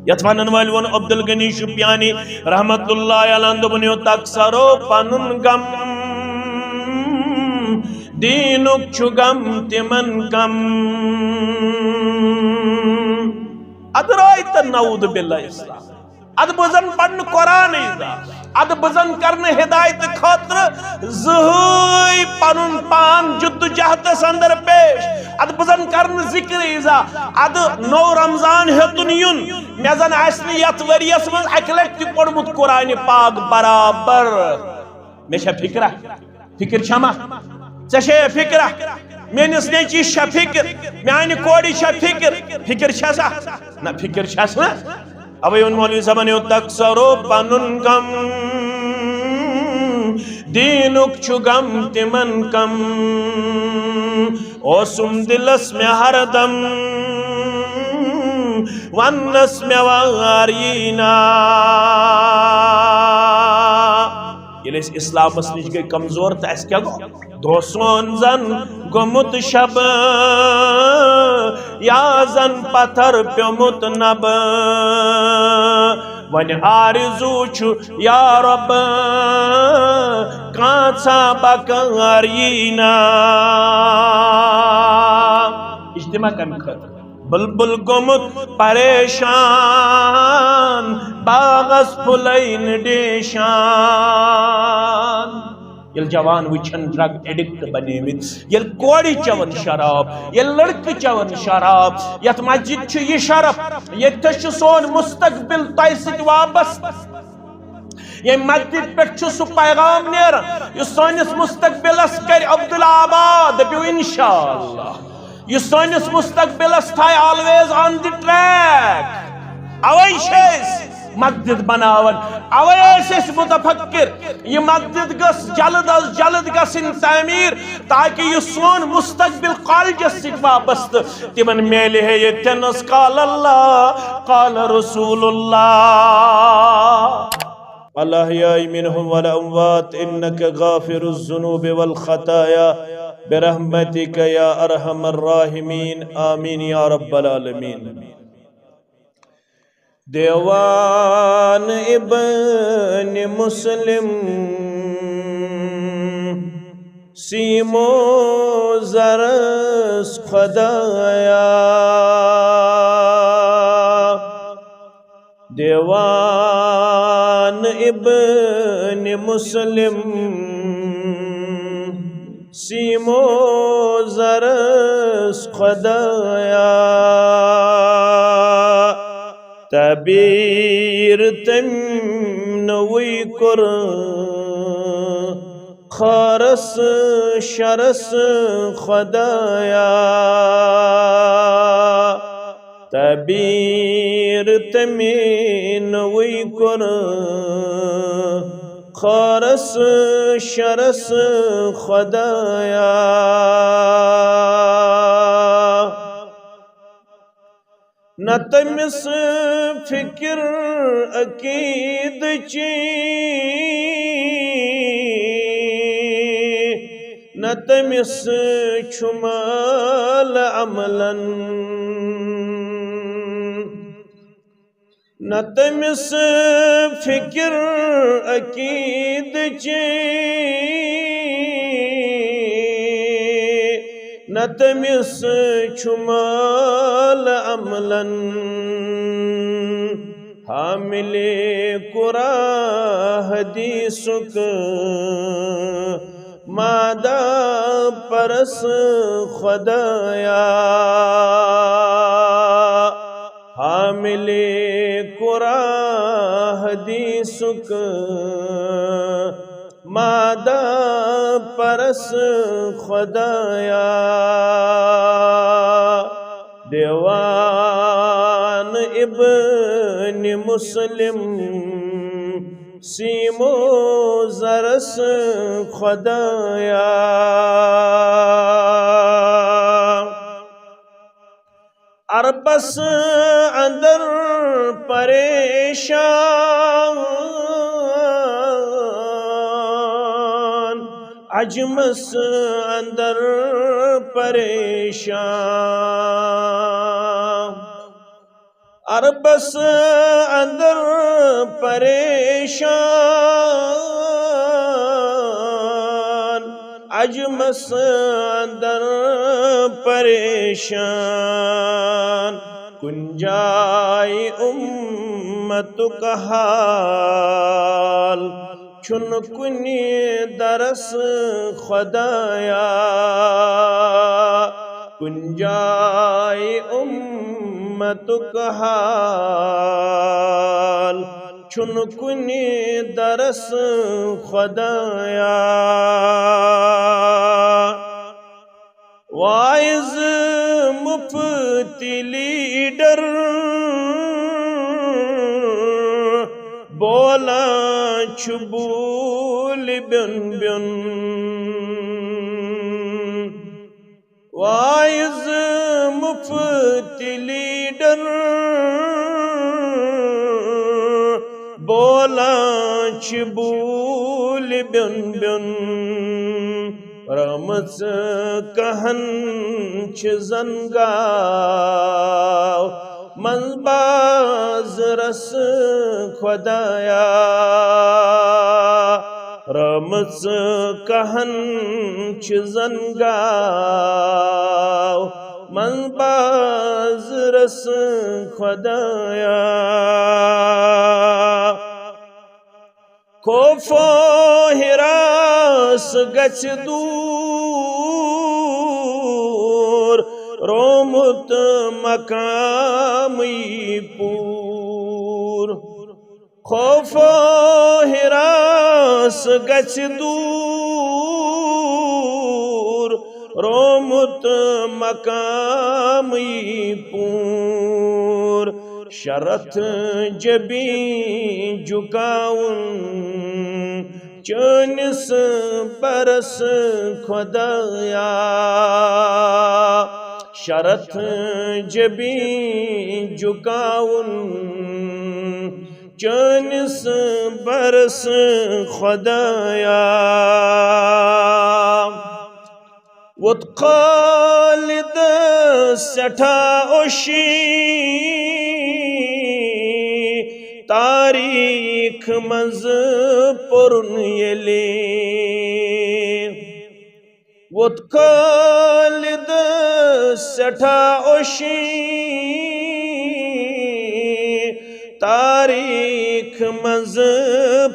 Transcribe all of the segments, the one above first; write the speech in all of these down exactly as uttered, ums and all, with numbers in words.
یتھ ونن وٲلۍ ووٚن عبدالغنی شُپیانی رحمت اللہ علیہ، دوٚپُن، یوٚت تک سرو پنُن غم، دیٖنُک چھُ غم تِمن کم۔ ادٕ رٲے تہٕ نعوذ باللہ اسلام۔ ادٕ بہٕ زن پرنہٕ قرآنٕے زا، ادٕ بہٕ زن کرنہٕ ہدایتہٕ خٲطرٕ زٕہٕے پنُن پان جدوجہدس اندر پیش، ادٕ بہٕ زن کرنہٕ ذکرٕے زا، ادٕ نوٚو رمضان ہیوٚتُن یُن، مےٚ زن آسہِ نہٕ یتھ ؤریس منٛز اکہِ لٹہِ تہِ پوٚرمُت قرآنِ پاک برابر۔ مےٚ چھا فکرا؟ فکر چھا ما؟ ژےٚ چھے فکرا؟ میٲنِس نیٚچوِس چھا فکر؟ میانہِ کورِ چھا فکر؟ فکر چھا سا؟ نہ، فکر چھس نہ۔ اوے ووٚن مولوی صٲبن، یوٚت تک سرو پنُن غم، دیٖنُک چھُ غم تِمن کم۔ اوسُم دِلس مےٚ ہردم، وننس مےٚ وار یی نا۔ ییٚلہِ أسۍ اسلامس نِش گٔے کمزور، تہٕ اَسہِ کیٛاہ گوٚو؟ دۄہ سون زن گوٚمُت شب، یا زن پتھر پیوٚمُت نب۔ وۄنۍ آرزوٗ چھُ یا رب، کانٛژھا بکار یی نا۔ اجتماع کمہِ خٲطرٕ؟ بلبل گوٚمُت پریشان، باغس پھُلے نہٕ ڈیشان۔ ییٚلہِ جوان وٕچھن ڈرگ ایڈکٹ بنیمٕتۍ، ییٚلہِ کورِ چٮ۪وان شراب، ییٚلہِ لڑکہٕ چٮ۪وان شراب، یتھ مسجد چھُ یہِ شرف، ییٚتہِ چھُ سون مستقبل تۄہہِ سۭتۍ وابستہٕ۔ ییٚمہِ مسجد پٮ۪ٹھ چھُ سُہ پیغام نیران، یُس سٲنِس مستقبلس کرِ عبدالآباد، دٔپِو انشاءاللہ۔ یُس سٲنِس مستقبلس تھایہِ always on the track۔ اوے چھِ أسۍ مسجد بناوان، اوے ٲسۍ أسۍ متفکر، یہِ مسجد گٔژھ جلد از جلد گژھٕنۍ تعمیٖر، تاکہ یُس سون مستقبل کالجس سۭتۍ وابستہٕ، تِمن میلہِ ہے ییٚتٮ۪نس قال اللہ، قال رسول اللہ۔ الأحياء منهم والأموات إنك غافر الذنوب والخطايا برحمتك يا أرحم الراحمين، آمين يا رب العالمين۔ دیوان ابن مسلم سیمو زرس خدایا۔ دیوان ابن مسلم سیمو زرس خدایا۔ تعبیر تم نوی کر خارس شرس خدایا۔ تعبیر تمی نوی کر خارس شرس خدایا۔ نہ تٔمِس فِکِر عقیٖدٕچ، نہ تٔمِس چھُ مال عملن۔ نہ تٔمِس فِکِر عقیٖدٕچ، نہ تٔمِس چھُ مال عملن۔ حاملِ قرآن حدیثُک مادہ پرس خدایا۔ حاملِ قرآن حدیثُک مادہ پرس خدایا۔ دیوان ابن مسلم سیمو زرس خدایا۔ عربس اندر پریشان، عجمس اندر پریشان۔ عربس اندر پریشان، عجمس اندر پریشان، کُنہِ جایہِ اُمتُک حال چھُنہٕ کُنہِ درس خۄدایا، کُنہِ جایہِ اُمتُک حال چھُنہٕ کُنہِ درس خۄدایا۔ واعظ مفتی لیڈر بولان چھُ بوٗلۍ بیوٚن بیوٚن۔ واعظ مفتی لیڈر بولان چھِ بوٗلۍ بیوٚن بیوٚن۔ رٲمٕژ کہن چھِ زن گاو منٛز بازرس خۄدایا۔ رٲمٕژ کہن چھِ زن گاو منٛز بازرس خۄدایا۔ خوف و ہراس گژھِ دوٗر، رومُت مقام یی پوٗر۔ خوف و ہراس گژھِ دوٗر، رومُت مقام یی پوٗر۔ شرط جبین جُکاوُن چٲنِس برس خۄدایا۔ شرط جبین جُکاوُن چٲنِس برس خۄدایا۔ ووت خالد سٮ۪ٹھاہ اوشی، تاریخ منٛز پوٚرُن ییٚلہِ۔ ووت خالد سٮ۪ٹھاہ اوشی، تاریخ منٛز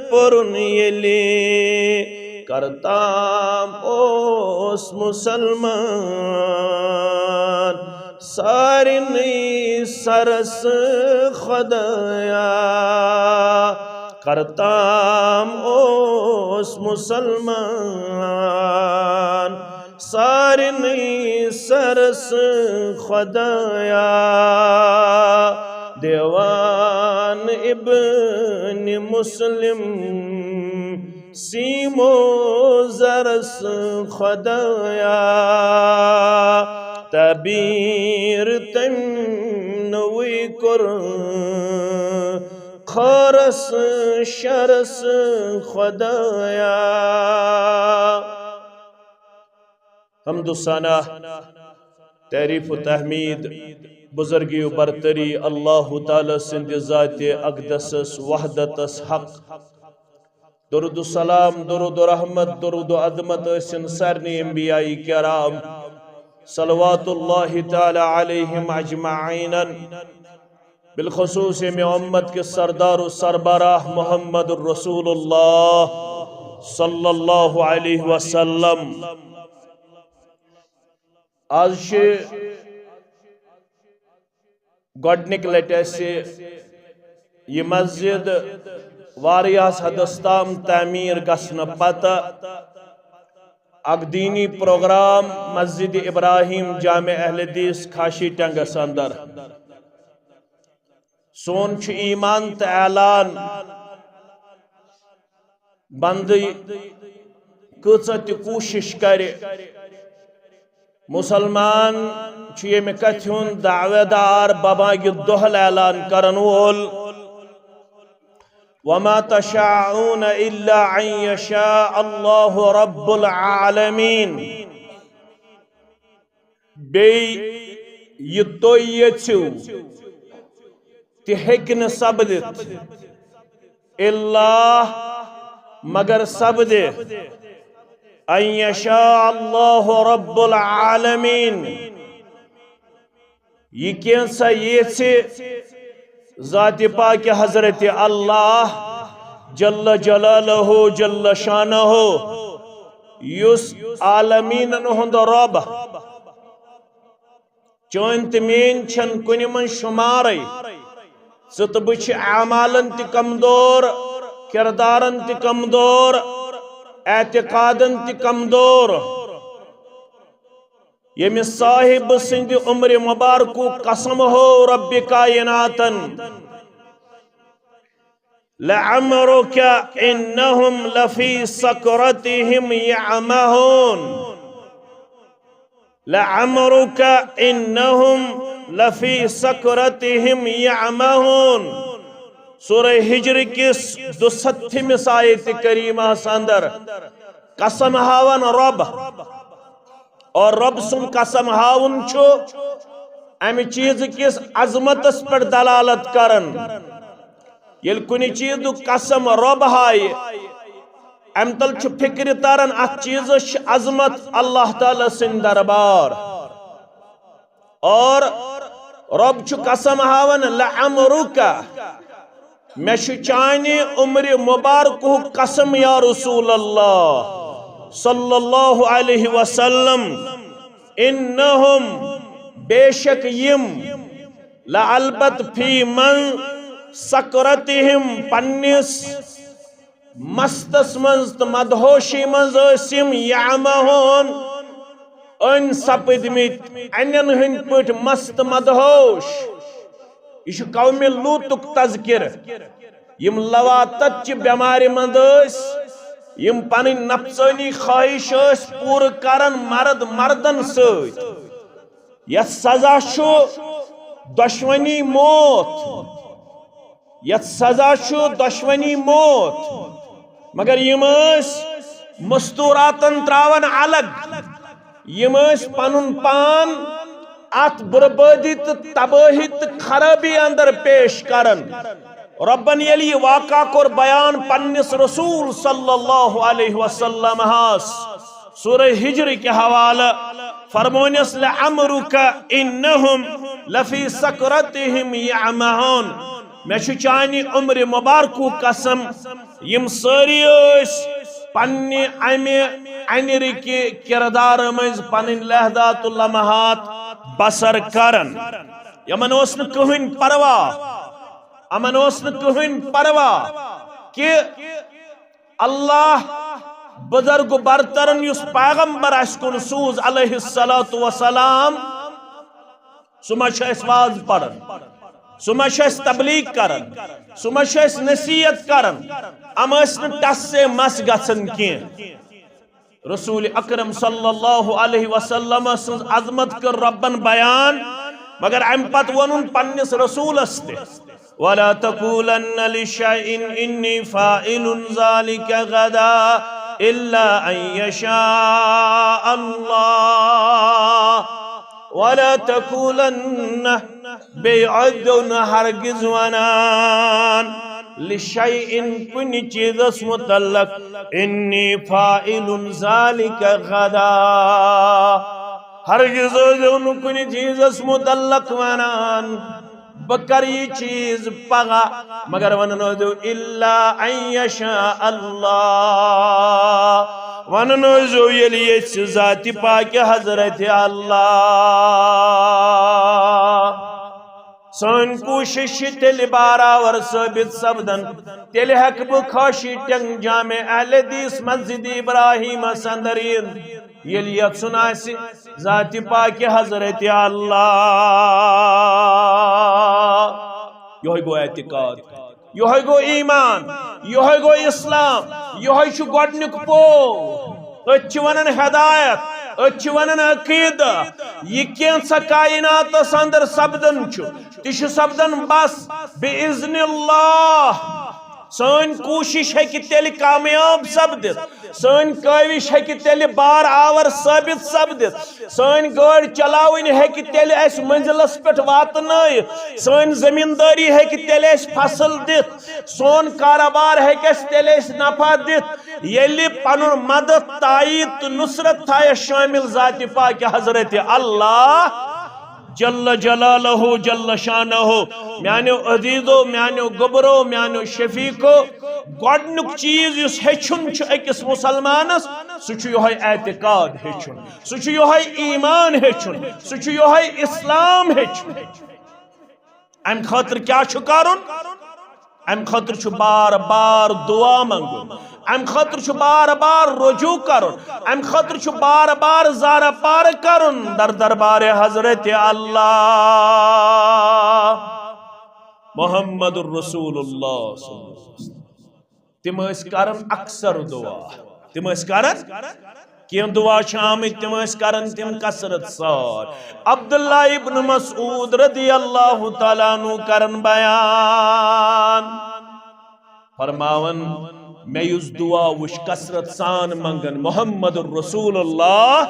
پوٚرُن ییٚلہِ۔ کرتام اوس مسلمان سارنٕے سرس خۄدایا۔ کرتام اوس مسلمان سارنٕے سرس خۄدایا۔ دیوان ابن مسلم سیمو زرس خۄدایا۔ تعبیر تٔمۍ نوٚوُے کوٚر خٲرس شرس خۄدایا۔ حمد و ثنا، تعریف و تحمید، بزرگی و برتری اللہ تعالیٰ سٕنٛدِ ذاتِ اقدسس وحدتس حق۔ درود و سلام، درود و رحمت، درود و عظمت ٲسِن سارنٕے انبیاء کرام، صلوات اللہ تعالیٰ علیہم اجمعین۔ بالخصوص ییٚمہِ اُمت کِس سردار و سربراہ محمد رسول اللہ صلی اللہ علیہ وسلم۔ آز چھِ گۄڈٕنِکۍ لٹہِ اَسہِ یہِ مسجد واریاہس حدس تام تعمیٖر گژھنہٕ پتہٕ اکھ دیٖنی پروگرام مسجد ابراہیم جامع اہل حدیث کھاشی ٹنگس اندر۔ سون چھُ ایمان تہٕ اعلان، بندٕ کۭژاہ تہِ کوٗشِش کرِ، مسلمان چھُ ییٚمہِ کتھِ ہُنٛد دعویدار، ببانگہِ دۄہل اعلان کرن وول۔ وما تشاءون الا ان یشاء اللہ رب العالمین۔ بیٚیہِ یہِ تُہۍ یژھِو، تہِ ہیٚکہِ نہٕ سپدِتھ، الا، مگر سپدِ، ان یشاء اللہ رب العالمین، یہِ کینٛژھا ییٚژھِ ذاتِ پاکہِ حضرت اللہ جل جلالہ جل شانہ، یُس عالمیٖنن ہُنٛد رب۔ چٲنۍ تہٕ میٲنۍ چھَنہٕ کُنہِ منٛز شُمارٕے۔ ژٕ تہٕ بہٕ چھِ اعمالن تہِ کمزور، کردارن تہِ کمزور، اعتقادن تہِ کمزور۔ ییٚمہِ صاحب سٕنٛدِ عمرِ مبارکُک قسم ہو رب کائناتن، لعمرک انہم لفی سکرتہم یعمہون۔ لعمرک انہم لفی سکرتہم یعمہون۔ سورہ ہجر کِس دُستتھمس آیت کریمہس اندر قسم ہاوان رب، اور رب سُنٛد قسم ہاوُن چھُ امہِ چیٖزٕ کِس عظمتس پٮ۪ٹھ دلالت کران۔ ییٚلہِ کُنہِ چیٖزُک قسم رب ہایہِ، امہِ تل چھُ فکرِ تران اتھ چیٖزس چھِ عظمت اللہ تعالیٰ سٕنٛدۍ دربار۔ اور رب چھُ قسم ہاوان، لعمرک، مےٚ چھُ چانہِ عمرِ مبارکُک قسم یا رسول اللہ صلی اللہ علیہ وسلم، انہم، بے شک یِم، لالبت فی من سکرتہم، پننِس مستس منٛز تہٕ مدہوشی منٛز ٲسۍ یِم یعمہون، أنۍ سپٕدمٕتۍ، انٮ۪ن ہٕنٛدۍ پٲٹھۍ مست مدہوش۔ یہِ چھُ قومِ لوٗطُک تذکرٕ۔ یِم لواتت چہِ بٮ۪مارِ منٛز ٲسۍ، یِم پنٕنۍ نفسٲنی خواہش ٲسۍ پوٗرٕ کران مرد مردن سۭتۍ۔ یتھ سزا چھُ دۄشوٕنی موت، یتھ سزا چھُ دۄشوٕنی موت، مگر یِم ٲسۍ مستوراتن تراوان الگ، یِم ٲسۍ پنُن پان اتھ بربٲدی تہٕ تبٲہی تہٕ خرٲبی اندر پیش کران۔ رۄبن ییٚلہِ یہِ واقعہ کوٚر بیان پننِس رسول صلی اللہ علیہ وسلم ہس، سورہ ہجر کہِ حوالہٕ فرمونس، لعمرک انہم لفی سکرتہم یعمہون، مےٚ چھُ چانہِ عمرِ مبارکُک قسم، یِم سٲری ٲسۍ پننہِ امہِ انِرِ کہِ کردارٕ منٛز پنٕنۍ لحظات و لمحات بسر کران۔ یِمن اوس نہٕ کٕہٕنۍ پرواہ، یِمن اوس نہٕ کٕہٕنۍ پرواہ کہِ اللہ بزرگ برترن یُس پیغمبر اسہِ کُن سوٗز علیہ الصلوۃ والسلام، سُہ ما چھُ اسہِ واز پران، سُہ ما چھُ اسہِ تبلیغ کران، سُہ ما چھُ اسہِ نصیحت کران، یِم ٲسۍ نہٕ ٹس سے مس گژھان کینٛہہ۔ رسول اکرم صلی اللہ علیہ وسلم سٕنٛز عظمت کٔر رۄبن بیان، مگر امہِ پتہٕ ووٚنُن پننِس رسولس تہِ، ولا تقولن لشيء إني فاعل ذلك غدا إلا أن يشاء الله۔ ولا تقولن، بیٚیہِ ٲسۍزیو نہٕ ہرگز ونان، لشيء، کُنہِ چیٖزس متعلق، إني فاعل ذلك غدا، ہرگز ٲسۍزیو نہٕ کُنہِ چیٖزس متعلق ونان، بہٕ کرٕ یہِ چیٖز پگاہ، مگر ونان ٲسۍزیو، إلا أن يشاء الله، ونان ٲسۍزیو، ییٚلہِ یژھِ ذاتِ پاکہِ حضرت اللہ۔ سٲنۍ کوٗشِش چھِ تیٚلہِ بارآور ثٲبت سپدان، تیٚلہِ ہٮ۪کہٕ بہٕ خاشی ٹنگ جامع اہل حدیث مسجد ابراہیمس اندر یِتھ، ییٚلہِ یژھُن آسہِ ذاتِ پاکہِ حضرت اللہ۔ یِہوٚے گوٚو اعتقاد، یِہوٚے گوٚو ایمان، یِہوٚے گوٚو اسلام، یِہوٚے چھُ گۄڈٕنیُک پو۔ أتھۍ چھِ ونان ہدایت، أتھۍ چھِ ونان عقیدہ۔ یہِ کینٛژھا کائناتس اندر سپدان چھُ، تہِ چھُ سپدان بس بِإِذْنِ اللَّهِ۔ سٲنۍ کوٗشِش ہیٚکہِ تیٚلہِ کامیاب سپدِتھ، سٲنۍ کٲوِش ہیٚکہِ تیٚلہِ بار آور ثٲبت سپدِتھ، سٲنۍ گٲڑۍ چلاوٕنۍ ہیٚکہِ تیٚلہِ اَسہِ منزلس پٮ۪ٹھ واتنٲیِتھ، سٲنۍ زٔمیٖندٲری ہیٚکہِ تیٚلہِ اَسہِ فصل دِتھ، سون کارٕبار ہیٚکہِ اَسہِ تیٚلہِ اَسہِ نفع دِتھ، ییٚلہِ پنُن مدد، تایید تہٕ نصرت تھایَس شٲمِل ذاتِ پاکہِ حضرت اللہ جل جلالہ جل شانہ۔ میانیو عزیزو، میانیو گوبرو، میانیو شفیقو، گۄڈنیُک چیز یُس ہیٚچھُن چھُ أکِس مسلمانس، سُہ چھُ یِہوٚے اعتقاد ہیٚچھُن، سُہ چھُ یِہوٚے ایمان ہیٚچھُن، سُہ چھُ یِہوٚے اسلام ہیٚچھُن۔ امہِ خٲطرٕ کیٛاہ چھُ کرُن؟ امہِ خٲطرٕ چھُ بار بار دعا منٛگُن، امہِ خٲطرٕ چھُ بار بار رجوع کرُن، امہِ خٲطرٕ چھُ بار بار زارٕ پار کرُن در دربارِ حضرت اللہ محمد رسول اللہ صلی اللہ علیہ وسلم۔ تِم ٲسۍ کران اکثر دعا، تِم ٲسۍ کران، کینٛہہ دعا چھِ آمٕتۍ، تِم ٲسۍ کران تِم کثرت سان۔ عبداللہ ابن مسعود رضی اللہ تعالیٰ عنہ کران بیان، فرماوان، مےٚ یُس دعا وٕچھ کثرت سان منٛگان محمد رسول اللہ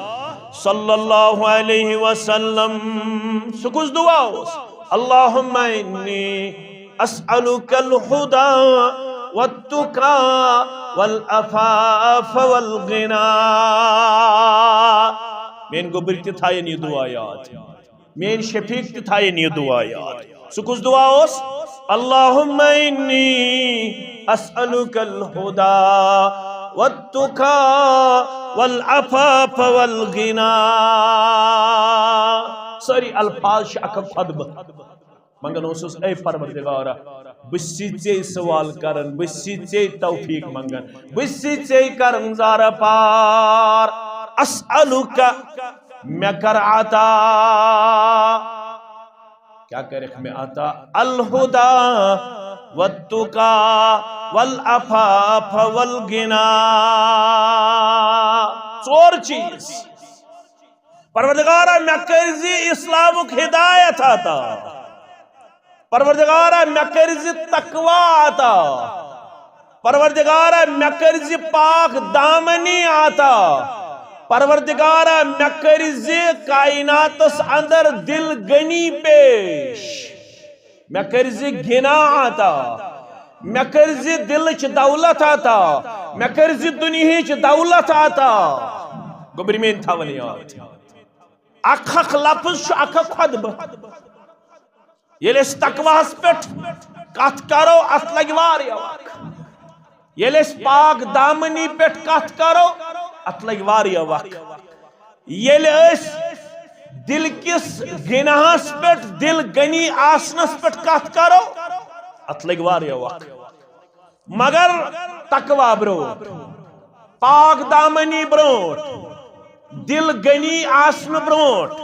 صلی اللہ علیہ وسلم، سُہ کُس دعا اوس؟ اللہم انی اسألک الہدی والتقی والعفاف والغنی۔ میٲنۍ گوٚبرۍ تہِ تھاین یہِ دعا یاد، میٲنۍ شفیق تہِ تھاین یہِ دعا یاد۔ سُہ کُس دعا اوس؟ اللہم انی اسألک الہدی والتقی والعفاف والغنی۔ سٲری الفاظ چھِ اکھ خطبہٕ۔ منگان اوسُس، اے پروردگارا، بہٕ چھُس ژے سوال کران، بہٕ چھُس ژے توفیق منگان، بہٕ چھُس ژے کران زارٕ پار۔ اسألک، مےٚ کر عطا۔ کیٛاہ کرکھ مےٚ عطا؟ الہدی والتقی والعفاف والغنی۔ ژور چیز۔ پروردگارا، مےٚ کٔرۍ زِ اسلامُک ہدایت عطا۔ پروردگارا، مےٚ کٔرۍ زِ تقوی عطا۔ پروردگارا، مےٚ کٔرۍ زِ پاک دامنی عطا۔ پروردگارا، مےٚ کٔرۍ زِ کائناتس اندر دل غنی پیش۔ مےٚ کٔرۍ زِ غنی عطا۔ مےٚ کٔرۍ زِ دلٕچ دولت عطا۔ مےٚ کٔرۍ زِ دُنیہٕچ دولت عطا۔ گوٚبرۍ میٲنۍ تھاوان یاد۔ اکھ اکھ لفظ چھُ اکھ اکھ خطبہٕ۔ ییٚلہِ أسۍ تقواہس پٮ۪ٹھ کتھ کرو، اتھ لگہِ واریاہ وق۔ ییٚلہِ أسۍ پاک دامنی پٮ۪ٹھ کتھ کرو، اتھ لگہِ واریاہ وق۔ ییٚلہِ أسۍ دل کِس گناہس پٮ۪ٹھ، دل غنی آسنس پٮ۪ٹھ کتھ کرو، اتھ لگہِ واریاہ وق۔ مگر تقوی برونٹھ، پاک دامنی برونٹھ، دل غنی آسنہٕ برونٹھ،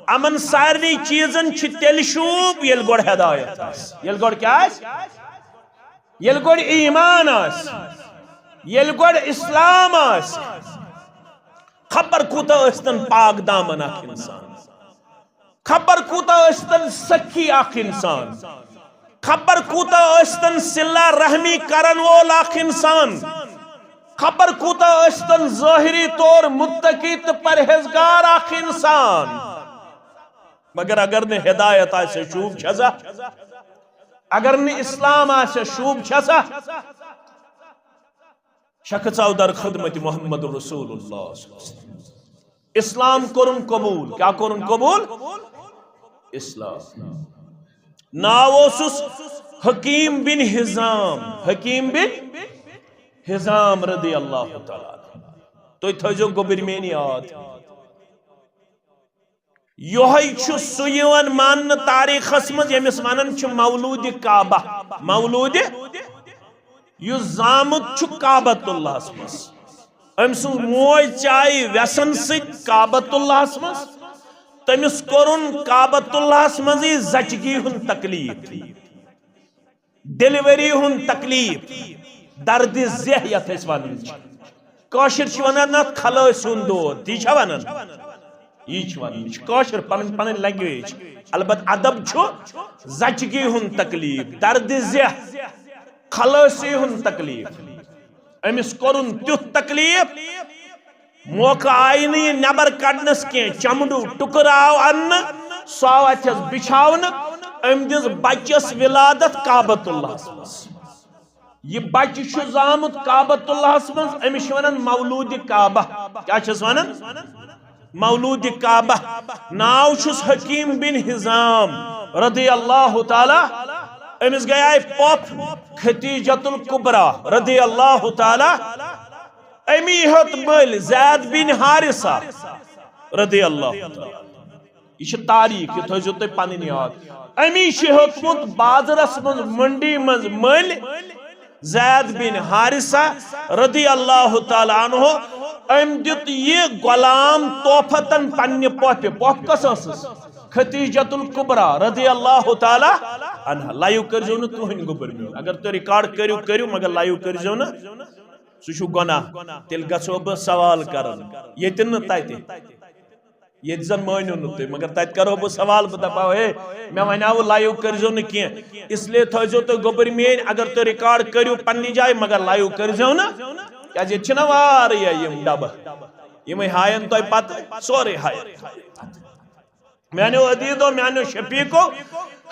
یِمن سارنٕے چیزن چھِ تیٚلہِ شوٗب، ییٚلہِ گۄڈٕ ہدایت آسہِ۔ ییٚلہِ گۄڈٕ کیٛاہ آسہِ؟ ییٚلہِ گۄڈٕ ایمان آسہِ، ییٚلہِ گۄڈٕ اسلام آسہِ، خبر کوٗتاہ ٲسۍتن پاک دامن اکھ انسان۔ خبر کوٗتاہ ٲسۍتن سخی اکھ انسان، خبر کوٗتاہ ٲسۍتن صلہ رحمی کرن وول اکھ انسان، خبر کوٗتاہ ٲسۍتن ظٲہری طور متقی تہٕ پرہیزگار اکھ انسان۔ مگر اگر نہٕ ہدایت آسہِ، شوٗب چھسا؟ اگر نہٕ اسلام آسہِ، شوٗب چھسا؟ شخص آو در خدمت محمد رسول اللہ صلی اللہ علیہ وسلم۔ اسلام کوٚرُن قبول۔ کیٛاہ کوٚرُن قبول؟ اسلام۔ ناو اوسُس حکیم بن حزام۔ حکیم بن حزام رضی اللہ تعالیٰ عنہ۔ تُہۍ تھٲیزیو گوٚبرۍ میٲنۍ یاد۔ یِہوٚے چھُ سُہ یِوان ماننہٕ تاریخس منٛز ییٚمِس ونان چھِ مولود کعبہ۔ مولود، یُس زامُت چھُ کعبۃ اللہس منٛز۔ أمۍ سٕنٛز موج ژایہِ وٮ۪سن سۭتۍ کعبۃ اللہس منٛز۔ تٔمِس کوٚرُن کعبۃ اللہس منٛزٕے زچگی ہُنٛد تکلیف۔ ڈیلیوری ہُنٛد تکلیف، درد ذہ یتھ أسۍ ونان چھِ۔ کٲشِر چھِ ونان اتھ خلٲص ہُنٛد دود، تی چھا ونان؟ یی چھِ ونان، یہِ چھِ کٲشِر پنٕنۍ پنٕنۍ language۔ البتہ ادب چھُ زچگی ہُنٛد تکلیف، درد ذہ، خلٲصی ہُنٛد تکلیف۔ أمِس کوٚرُن تیُتھ تکلیف، موقع آیہِ نہٕ یہِ نٮ۪بر کڑنس کینٛہہ، چمڑُک ٹُکرٕ آو اننہٕ، سُہ آو اتھس بچھاونہٕ۔ أمۍ دِژ بچس ولادت کعبۃ اللہس منٛز۔ یہِ بچہِ چھُ زامُت کعبۃ اللہس منٛز، أمِس چھِ ونان مولود کعبہ۔ کیٛاہ چھِس ونان؟ مولود کعبہ۔ ناو چھُس حکیم بن حزام رضی اللہ تعالیٰ۔ أمِس گٔیے پۄپھ خدیجۃ الکبریٰ رضی اللہ تعالیٰ۔ أمی ہیوٚت مٔلۍ زید بن حارثہ رضی اللہ تعالیٰ۔ یہِ چھِ تاریخ، یہِ تھٲیزیو تُہۍ پنٕنۍ یاد۔ أمی چھِ ہیوٚتمُت بازرس منٛز، منڈی منٛز مٔلۍ زید بن حارثہ رضی اللہ تعالیٰ عنہ۔ أمۍ دیُت یہِ غلام تحفتن پننہِ پۄپھِ۔ پۄپھ کۄس ٲسٕس؟ خدیجۃ الکبریٰ رضی اللہ تعالیٰ عنہا۔ لایو کٔرزیو نہٕ کٕہٕنۍ گوٚبُر میون۔ اگر تُہۍ ریکارڈ کٔرِو، کٔرِو، مگر لایو کٔرزیو نہٕ۔ سُہ چھُ گۄناہ۔ تیٚلہِ گژھو بہٕ سوال کرن۔ ییٚتہِ نہٕ تتہِ۔ ییٚتہِ زن مٲنِو نہٕ تُہۍ، مگر تتہِ کرو بہٕ سوال، بہٕ دپہو، ہے، مےٚ ونیاوٕ لایو کٔرزیو نہٕ کینٛہہ، اس لیے تھٲیزیو تُہۍ گوٚبٕرۍ میٲنۍ، اگر تُہۍ ریکارڈ کٔرِو پننہِ جایہِ، مگر لایو کٔرزیو نہٕ، کیازِ ییٚتہِ چھِنہ واریاہ یِم ڈبہٕ، یِمے ہاین تۄہہِ پتہٕ، سورُے ہاین۔ میانیو عزیزو، میانیو شفیقو،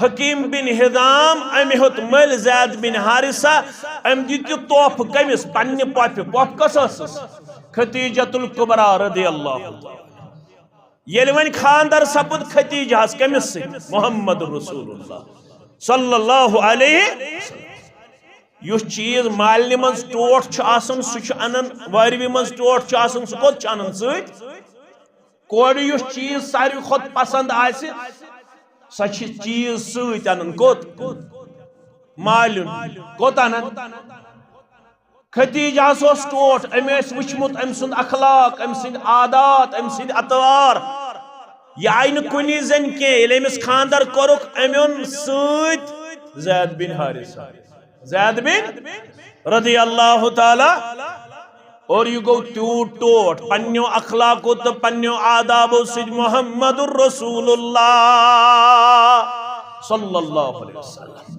حکیم بن حزام، أمۍ ہیوٚت مٔلۍ زید بن حارثہ، أمۍ دیُت یہِ تحفہٕ کٔمِس؟ پننہِ پۄپھِ۔ پۄپھ کۄس ٲسٕس؟ خدیجۃ الکبریٰ رضی اللہ عنہا۔ ییٚلہِ وۄنۍ خاندر سپُد خدیجہس کٔمِس سۭتۍ؟ محمد رسول اللہ صلی اللہ علیہ وسلم۔ یُس چیٖز مالنہِ منٛز ٹوٹھ چھُ آسان، سُہ چھُ انان، وٲروِ منٛز ٹوٹھ چھُ آسان، سُہ کوٚت چھُ انان سۭتۍ؟ کورِ یُس چیٖز ساروی کھۄتہٕ پسنٛد آسہِ، سۄ چھِ چیٖز سۭتۍ انان۔ کوٚت؟ مالیُن۔ کوٚت انان؟ خدیجہس اوس ٹوٹھ، أمۍ ٲسۍ وٕچھمُت أمۍ سُنٛد اخلاق، أمۍ سٕنٛدۍ عادات، أمۍ سٕنٛدۍ اطوار۔ یہِ آیہِ نہٕ کُنی زٔنۍ کینٛہہ، ییٚلہِ أمِس خانٛدر کوٚرُکھ، أمۍ اوٚن سۭتۍ زید بن حارثہ۔ زید بن رضی اللہ تعالیٰ۔ اور یہِ گوٚو تیوٗت ٹوٹھ پننیو اخلاقو تہٕ پننیو آدابو سۭتۍ محمد رسول اللہ صلی اللہ علیہ وسلم۔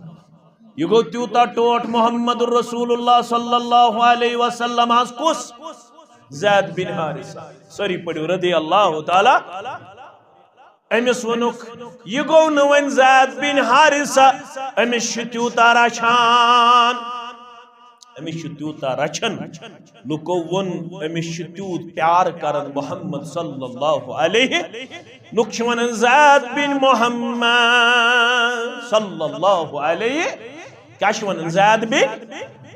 یہِ گوٚو تیوٗتاہ ٹوٹھ محمد رسول اللہ صلی اللہ علیہ وسلم ہس۔ کُس؟ زید بن حارثہ۔ سٲری پٔرِو رضی اللہ تعالیٰ۔ أمِس ووٚنُکھ، یہِ گوٚو نہٕ وۄنۍ زید بن حارثہ، أمِس چھُ تیوٗتاہ رچھان، أمِس چھُ تیوٗتاہ رچھان۔ لُکو ووٚن، أمِس چھُ تیوٗت پیار کران محمد صلی اللہ علیہ۔ لُکھ چھِ ونان، زید بن محمد صلی اللہ علیہ کیا چھِ ونان؟ زید بن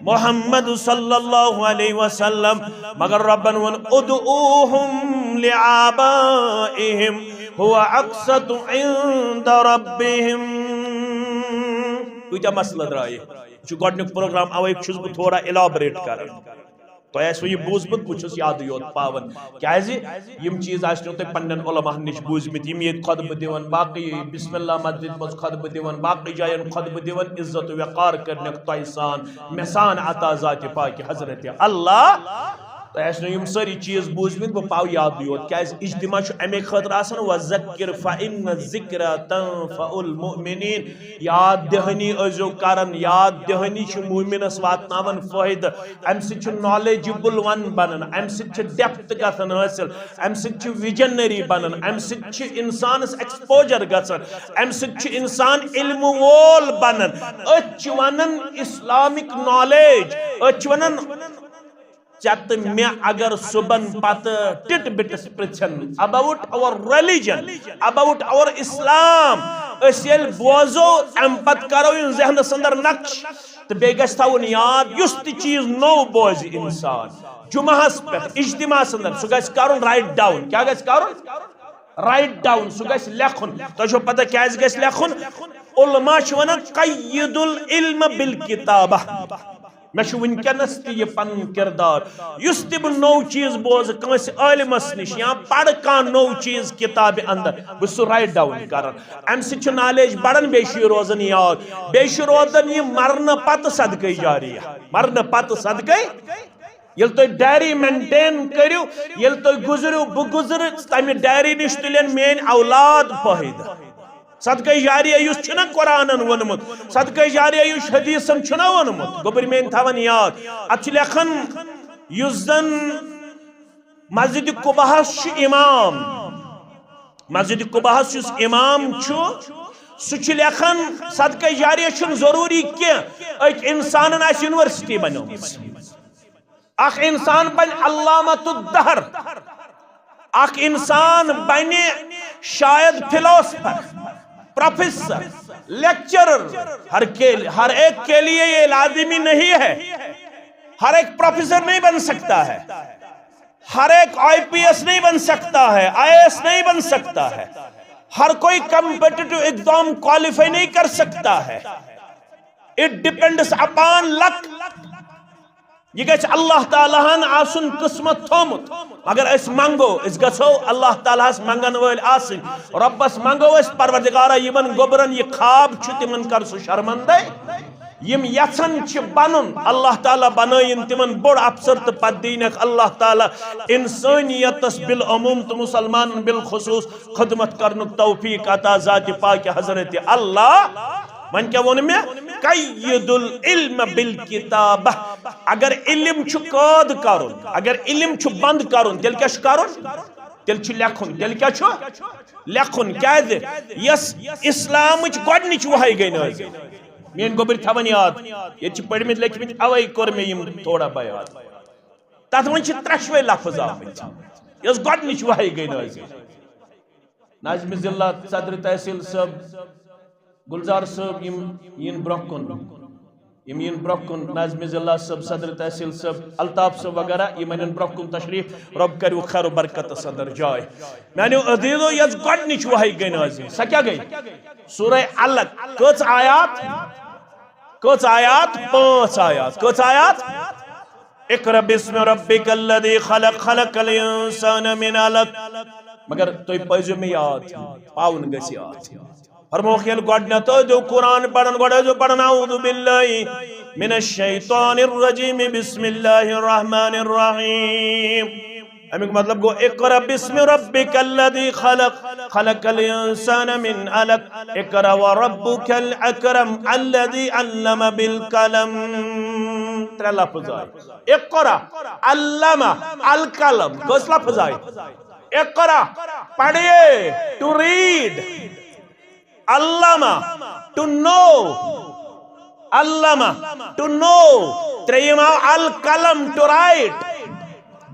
محمد صلی اللہ علیہ وسلم۔ مگر ربن ووٚن، ادعوہم لآبائہم ہو اقسط عند ربہم۔ کۭتیاہ مسلہٕ درٛایہِ؟ یہِ چھُ گۄڈٕنیُک پروگرام، اوے چھُس بہٕ تھوڑا elaborate کران۔ تۄہہِ آسِوٕ یہِ بوٗزمُت، بہٕ چھُس یادٕے یوت پاوان۔ کیازِ؟ یِم چیٖز آسنو تۄہہِ پننٮ۪ن علماہن نِش بوٗزمٕتۍ، یِم ییٚتہِ خطبہٕ دِوان، باقٕے بسم اللہ مسجد منٛز خطبہٕ دِوان، باقٕے جاین خطبہٕ دِوان، عزت و وقار کٔرنکھ تۄہہِ سان، مےٚ سان عطا ذاتِ پاکِ حضرت اللہ۔ تۄہہِ آسنو یِم سٲری چیٖز بوٗزمٕتۍ، بہٕ پاو یادٕے یوت۔ کیازِ؟ اجتماع چھُ امے خٲطرٕ آسان، وذکر فإن الذکری تنفع المؤمنین۔ یاد دہانی ٲسۍزیو کران، یاد دہانی چھِ مومنس واتناوان فٲیدٕ۔ امہِ سۭتۍ چھُ knowledgeable one بنان، امہِ سۭتۍ چھِ depth گژھان حٲصِل، امہِ سۭتۍ چھُ visionary بنان، امہِ سۭتۍ چھُ انسانس exposure گژھان، امہِ سۭتۍ چھُ انسان علمہٕ وول بنان۔ أتھۍ چھِ ونان Islamic knowledge، أتھۍ چھِ ونان ژےٚ تہٕ مےٚ اگر صُبحن پتہٕ tit بِٹس پرژھن about our religion، about our Islam، أسۍ ییٚلہِ بوزو، امہِ پتہٕ کرو یِم ذہنس اندر نقش۔ تہٕ بیٚیہِ گژھِ تھاوُن یاد، یُس تہِ چیٖز نوٚو بوزِ انسان جمعہس پٮ۪ٹھ اجتماعس اندر، سُہ گژھِ کرُن write down۔ کیٛاہ گژھِ کرُن؟ Write down۔ سُہ گژھِ لیکھُن۔ تۄہہِ چھو پتہ کیٛازِ گژھِ لیکھُن؟ علماء چھِ ونان، قید العلم بالکتابہ۔ مےٚ چھُ وٕنکیٚنس تہِ یہِ پنُن کردار، یُس تہِ بہٕ نوٚو چیٖز بوزٕ کٲنٛسہِ عٲلمس نِش یا پرٕ کانٛہہ نوٚو چیٖز کتابہِ اندر، بہٕ چھُس سُہ write down کران۔ امہِ سۭتۍ چھُ knowledge بڑان، بیٚیہِ چھُ یہِ روزان یاد، بیٚیہِ چھُ روزان یہِ مرنہٕ پتہٕ صدقے جاریہ۔ مرنہٕ پتہٕ صدقے، ییٚلہِ تُہۍ diary maintain کٔرِو، ییٚلہِ تُہۍ گُزرِو، بہٕ گُزرٕ، تمہِ diary نِش تُلن میٲنۍ اولاد فٲیدٕ۔ صدقہ جاریہ یُس چھُنہ قرآنن ووٚنمُت، صدقہ جاریہ یُس حدیثن چھُنہ ووٚنمُت، گوٚبرۍ میٲنۍ تھاوان یاد۔ اتھ چھُ لیکھان، یُس زن مسجد قباہس چھُ امام، مسجد قباہس یُس امام چھُ، سُہ چھُ لیکھان، صدقہ جاریہ چھُنہٕ ضروٗری کینٛہہ أکۍ انسانن آسہِ یونیورسٹی بنٲومٕژ۔ اکھ انسان بنہِ علامۃ الدہر، اکھ انسان بنہِ شاید فلاسفر، پروفیسر، لیکچرر۔ ہر کے ہر ایک کے لیے یہ لازمی نہیں ہے۔ ہر ایک پروفیسر نہیں بن سکتا ہے، ہر ایک آئی پی ایس نہیں بن سکتا ہے، آئی اے ایس نہیں بن سکتا ہے، ہر کوئی کمپیٹیٹو ایگزام کوالیفائی نہیں کر سکتا ہے۔ It depends upon luck. یہ گژھِ اللہ تعالیٰ ہن آسُن قسمت تھومُت۔ مگر أسۍ منگو، أسۍ گژھو اللہ تعالیٰ ہس منگن وٲلۍ آسٕنۍ۔ رۄبس منگو أسۍ، پروردگارا، یِمن گوٚبرن یہِ خواب چھُ، تِمن کر سُہ شرمندے۔ یِم یژھان چھِ بنُن، اللہ تعالیٰ بنٲیِن تِمن بوٚڑ افسر تہٕ پتہٕ دِینکھ اللہ تعالیٰ انسانیتس بالعموم تہٕ مسلمانن بالخصوص خدمت کرنُک توفیق عطا ذات پاک حضرت اللہ۔ وۄنۍ کیٛاہ ووٚن مےٚ؟ قید العلم بالکتابہ۔ اگر علم چھُ قٲد کرُن، اگر علم چھُ بند کرُن، تیٚلہِ کیٛاہ چھُ کرُن؟ تیٚلہِ چھُ لیکھُن۔ تیٚلہِ کیٛاہ چھُ؟ لیکھُن۔ کیٛازِ؟ یۄس اسلامٕچ گۄڈٕنِچ وحی گٔے نٲزِل۔ میٲنۍ گوٚبرۍ تھاوَن یاد، ییٚتہِ چھِ پٔرمٕتۍ لیٚکھمٕتۍ، اَوَے کوٚر مےٚ یِم تھوڑا بیان۔ تَتھ منٛز چھِ ترٛٮ۪شوَے لفظ آمٕتۍ۔ یۄس گۄڈٕنِچ وحی گٔے نٲزِل۔ ناظم ضلع صدر تحصیل صٲب، گلزار صٲب، یِم یِن برٛونٛہہ کُن، یِم یِن برٛونٛہہ کُن، ناظم ضلع صٲب، صدر تحصیل صٲب، الطاف صٲب وغیرہ، یِم اَنن برٛونٛہہ کُن تشریف۔ رۄب کَرِو خیر و برکت صدر جاے۔ میٛانیو عزیزو، یۄس گۄڈٕنِچ وحی گٔے نٲزِل، سۄ کیٛاہ گٔے؟ سورہ علق۔ کٔژ آیات؟ کٔژ آیات؟ پانٛژھ آیات۔ کٔژ آیات؟ اقرأ باسم ربک الذی خلق، خلق الانسان من علق۔ مگر تُہۍ پٔزیو مےٚ یاد، پاوُن گژھِ یاد۔ فرمووُکھ، ییٚلہِ گۄڈٕنٮ۪تھ ٲسۍزیو قرآن پران، گۄڈٕ ٲسۍزیو پران، اعوذ باللہ من الشیطان الرجیم، بسم اللہ الرحمن الرحیم۔ اَمیُک مطلب گوٚو، اقرأ باسم ربک الذی خلق، خلق الانسان من علق، اقرأ وربک الاکرم الذی علم بالقلم۔ ترٛےٚ لفظ آے۔ اقرأ، علم، القلم۔ کٔژ لفظ آے؟ اقرأ، پڑھیے، to read۔ علم، to know۔ علم، to know۔ ترٛیٚیِم آو القلم، to write۔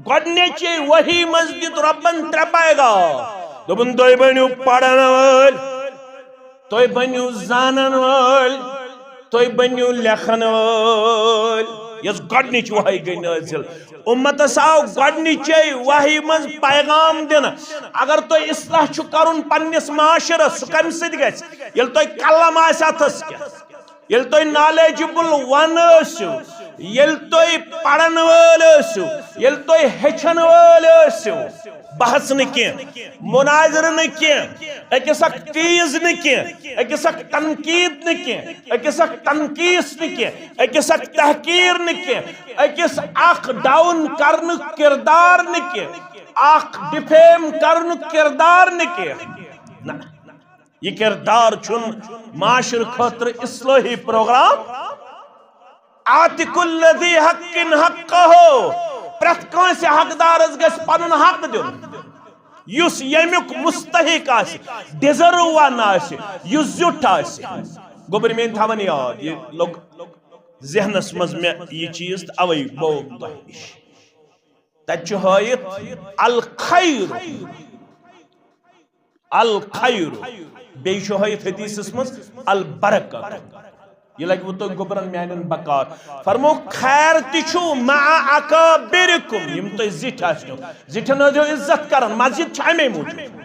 گۄڈٕنِچے وحی منٛز دیُت رۄبن ترٛےٚ پیغام۔ دوٚپُن، تُہۍ بٔنِو پرن وٲلۍ، تُہۍ بٔنِو زانن وٲلۍ، تُہۍ بٔنِو لیکھن وٲلۍ۔ یۄس گۄڈٕنِچ وحی گٔے نٲزِل، اُمتس آو گۄڈٕنِچے وحی منٛز پیغام دِنہٕ۔ اگر تۄہہِ اصلاح چھُ کرُن پننِس معاشرس، سُہ کمہِ سۭتۍ گژھِ؟ ییٚلہِ تۄہہِ قلم آسہِ اتھس کٮ۪تھ، ییٚلہِ تُہۍ knowledgeable one ٲسِو، ییٚلہِ تُہۍ پرن وٲلۍ ٲسِو، ییٚلہِ تُہۍ ہیٚچھن وٲلۍ ٲسِو، بحث نہٕ کینٛہہ، مناظرٕ نہٕ کینٛہہ، أکِس اکھ تیز نہٕ کینٛہہ، أکِس اکھ تنقید نہٕ کینٛہہ، أکِس اکھ تنقیٖص نہٕ کینٛہہ، أکِس اکھ تحقیٖر نہٕ کینٛہہ، أکِس اکھ down کرنُک کردار نہٕ کینٛہہ، اکھ defame کرنُک کردار نہٕ کینٛہہ۔ نہ۔ یہ کردار چھُن معاشرٕ خٲطرٕ اصلٲحی پروگرام۔ آتِ کُلہِ ذی حق حقہ، پرٛٮ۪تھ کٲنٛسہِ حقدارس گژھِ پنُن حق دیُن، یُس ییٚمیُک مستحق آسہِ، deserve one آسہِ، یُس زیُٹھ آسہِ۔ گوٚبرۍ میٲنۍ تھاوان یاد، یہِ لوٚگ ذہنس منٛز مےٚ یہِ چیٖز تہٕ اوے بوو تۄہہِ نِش۔ تتہِ چھُ ہٲیِتھ الخیر، الخیر۔ بیٚیہِ چھُ ہٲیِتھ حدیثس منٛز البرکت۔ یہِ لگہِ وۄنۍ تۄہہِ گوٚبرن میانٮ۪ن بکار۔ فرمو، خیر تہِ چھُ مع اکابرکم، یِم تۄہہِ زِٹھۍ آسنو۔ زِٹھٮ۪ن ٲسۍزیو عزت کران، مسجد چھِ امے موٗجوٗب۔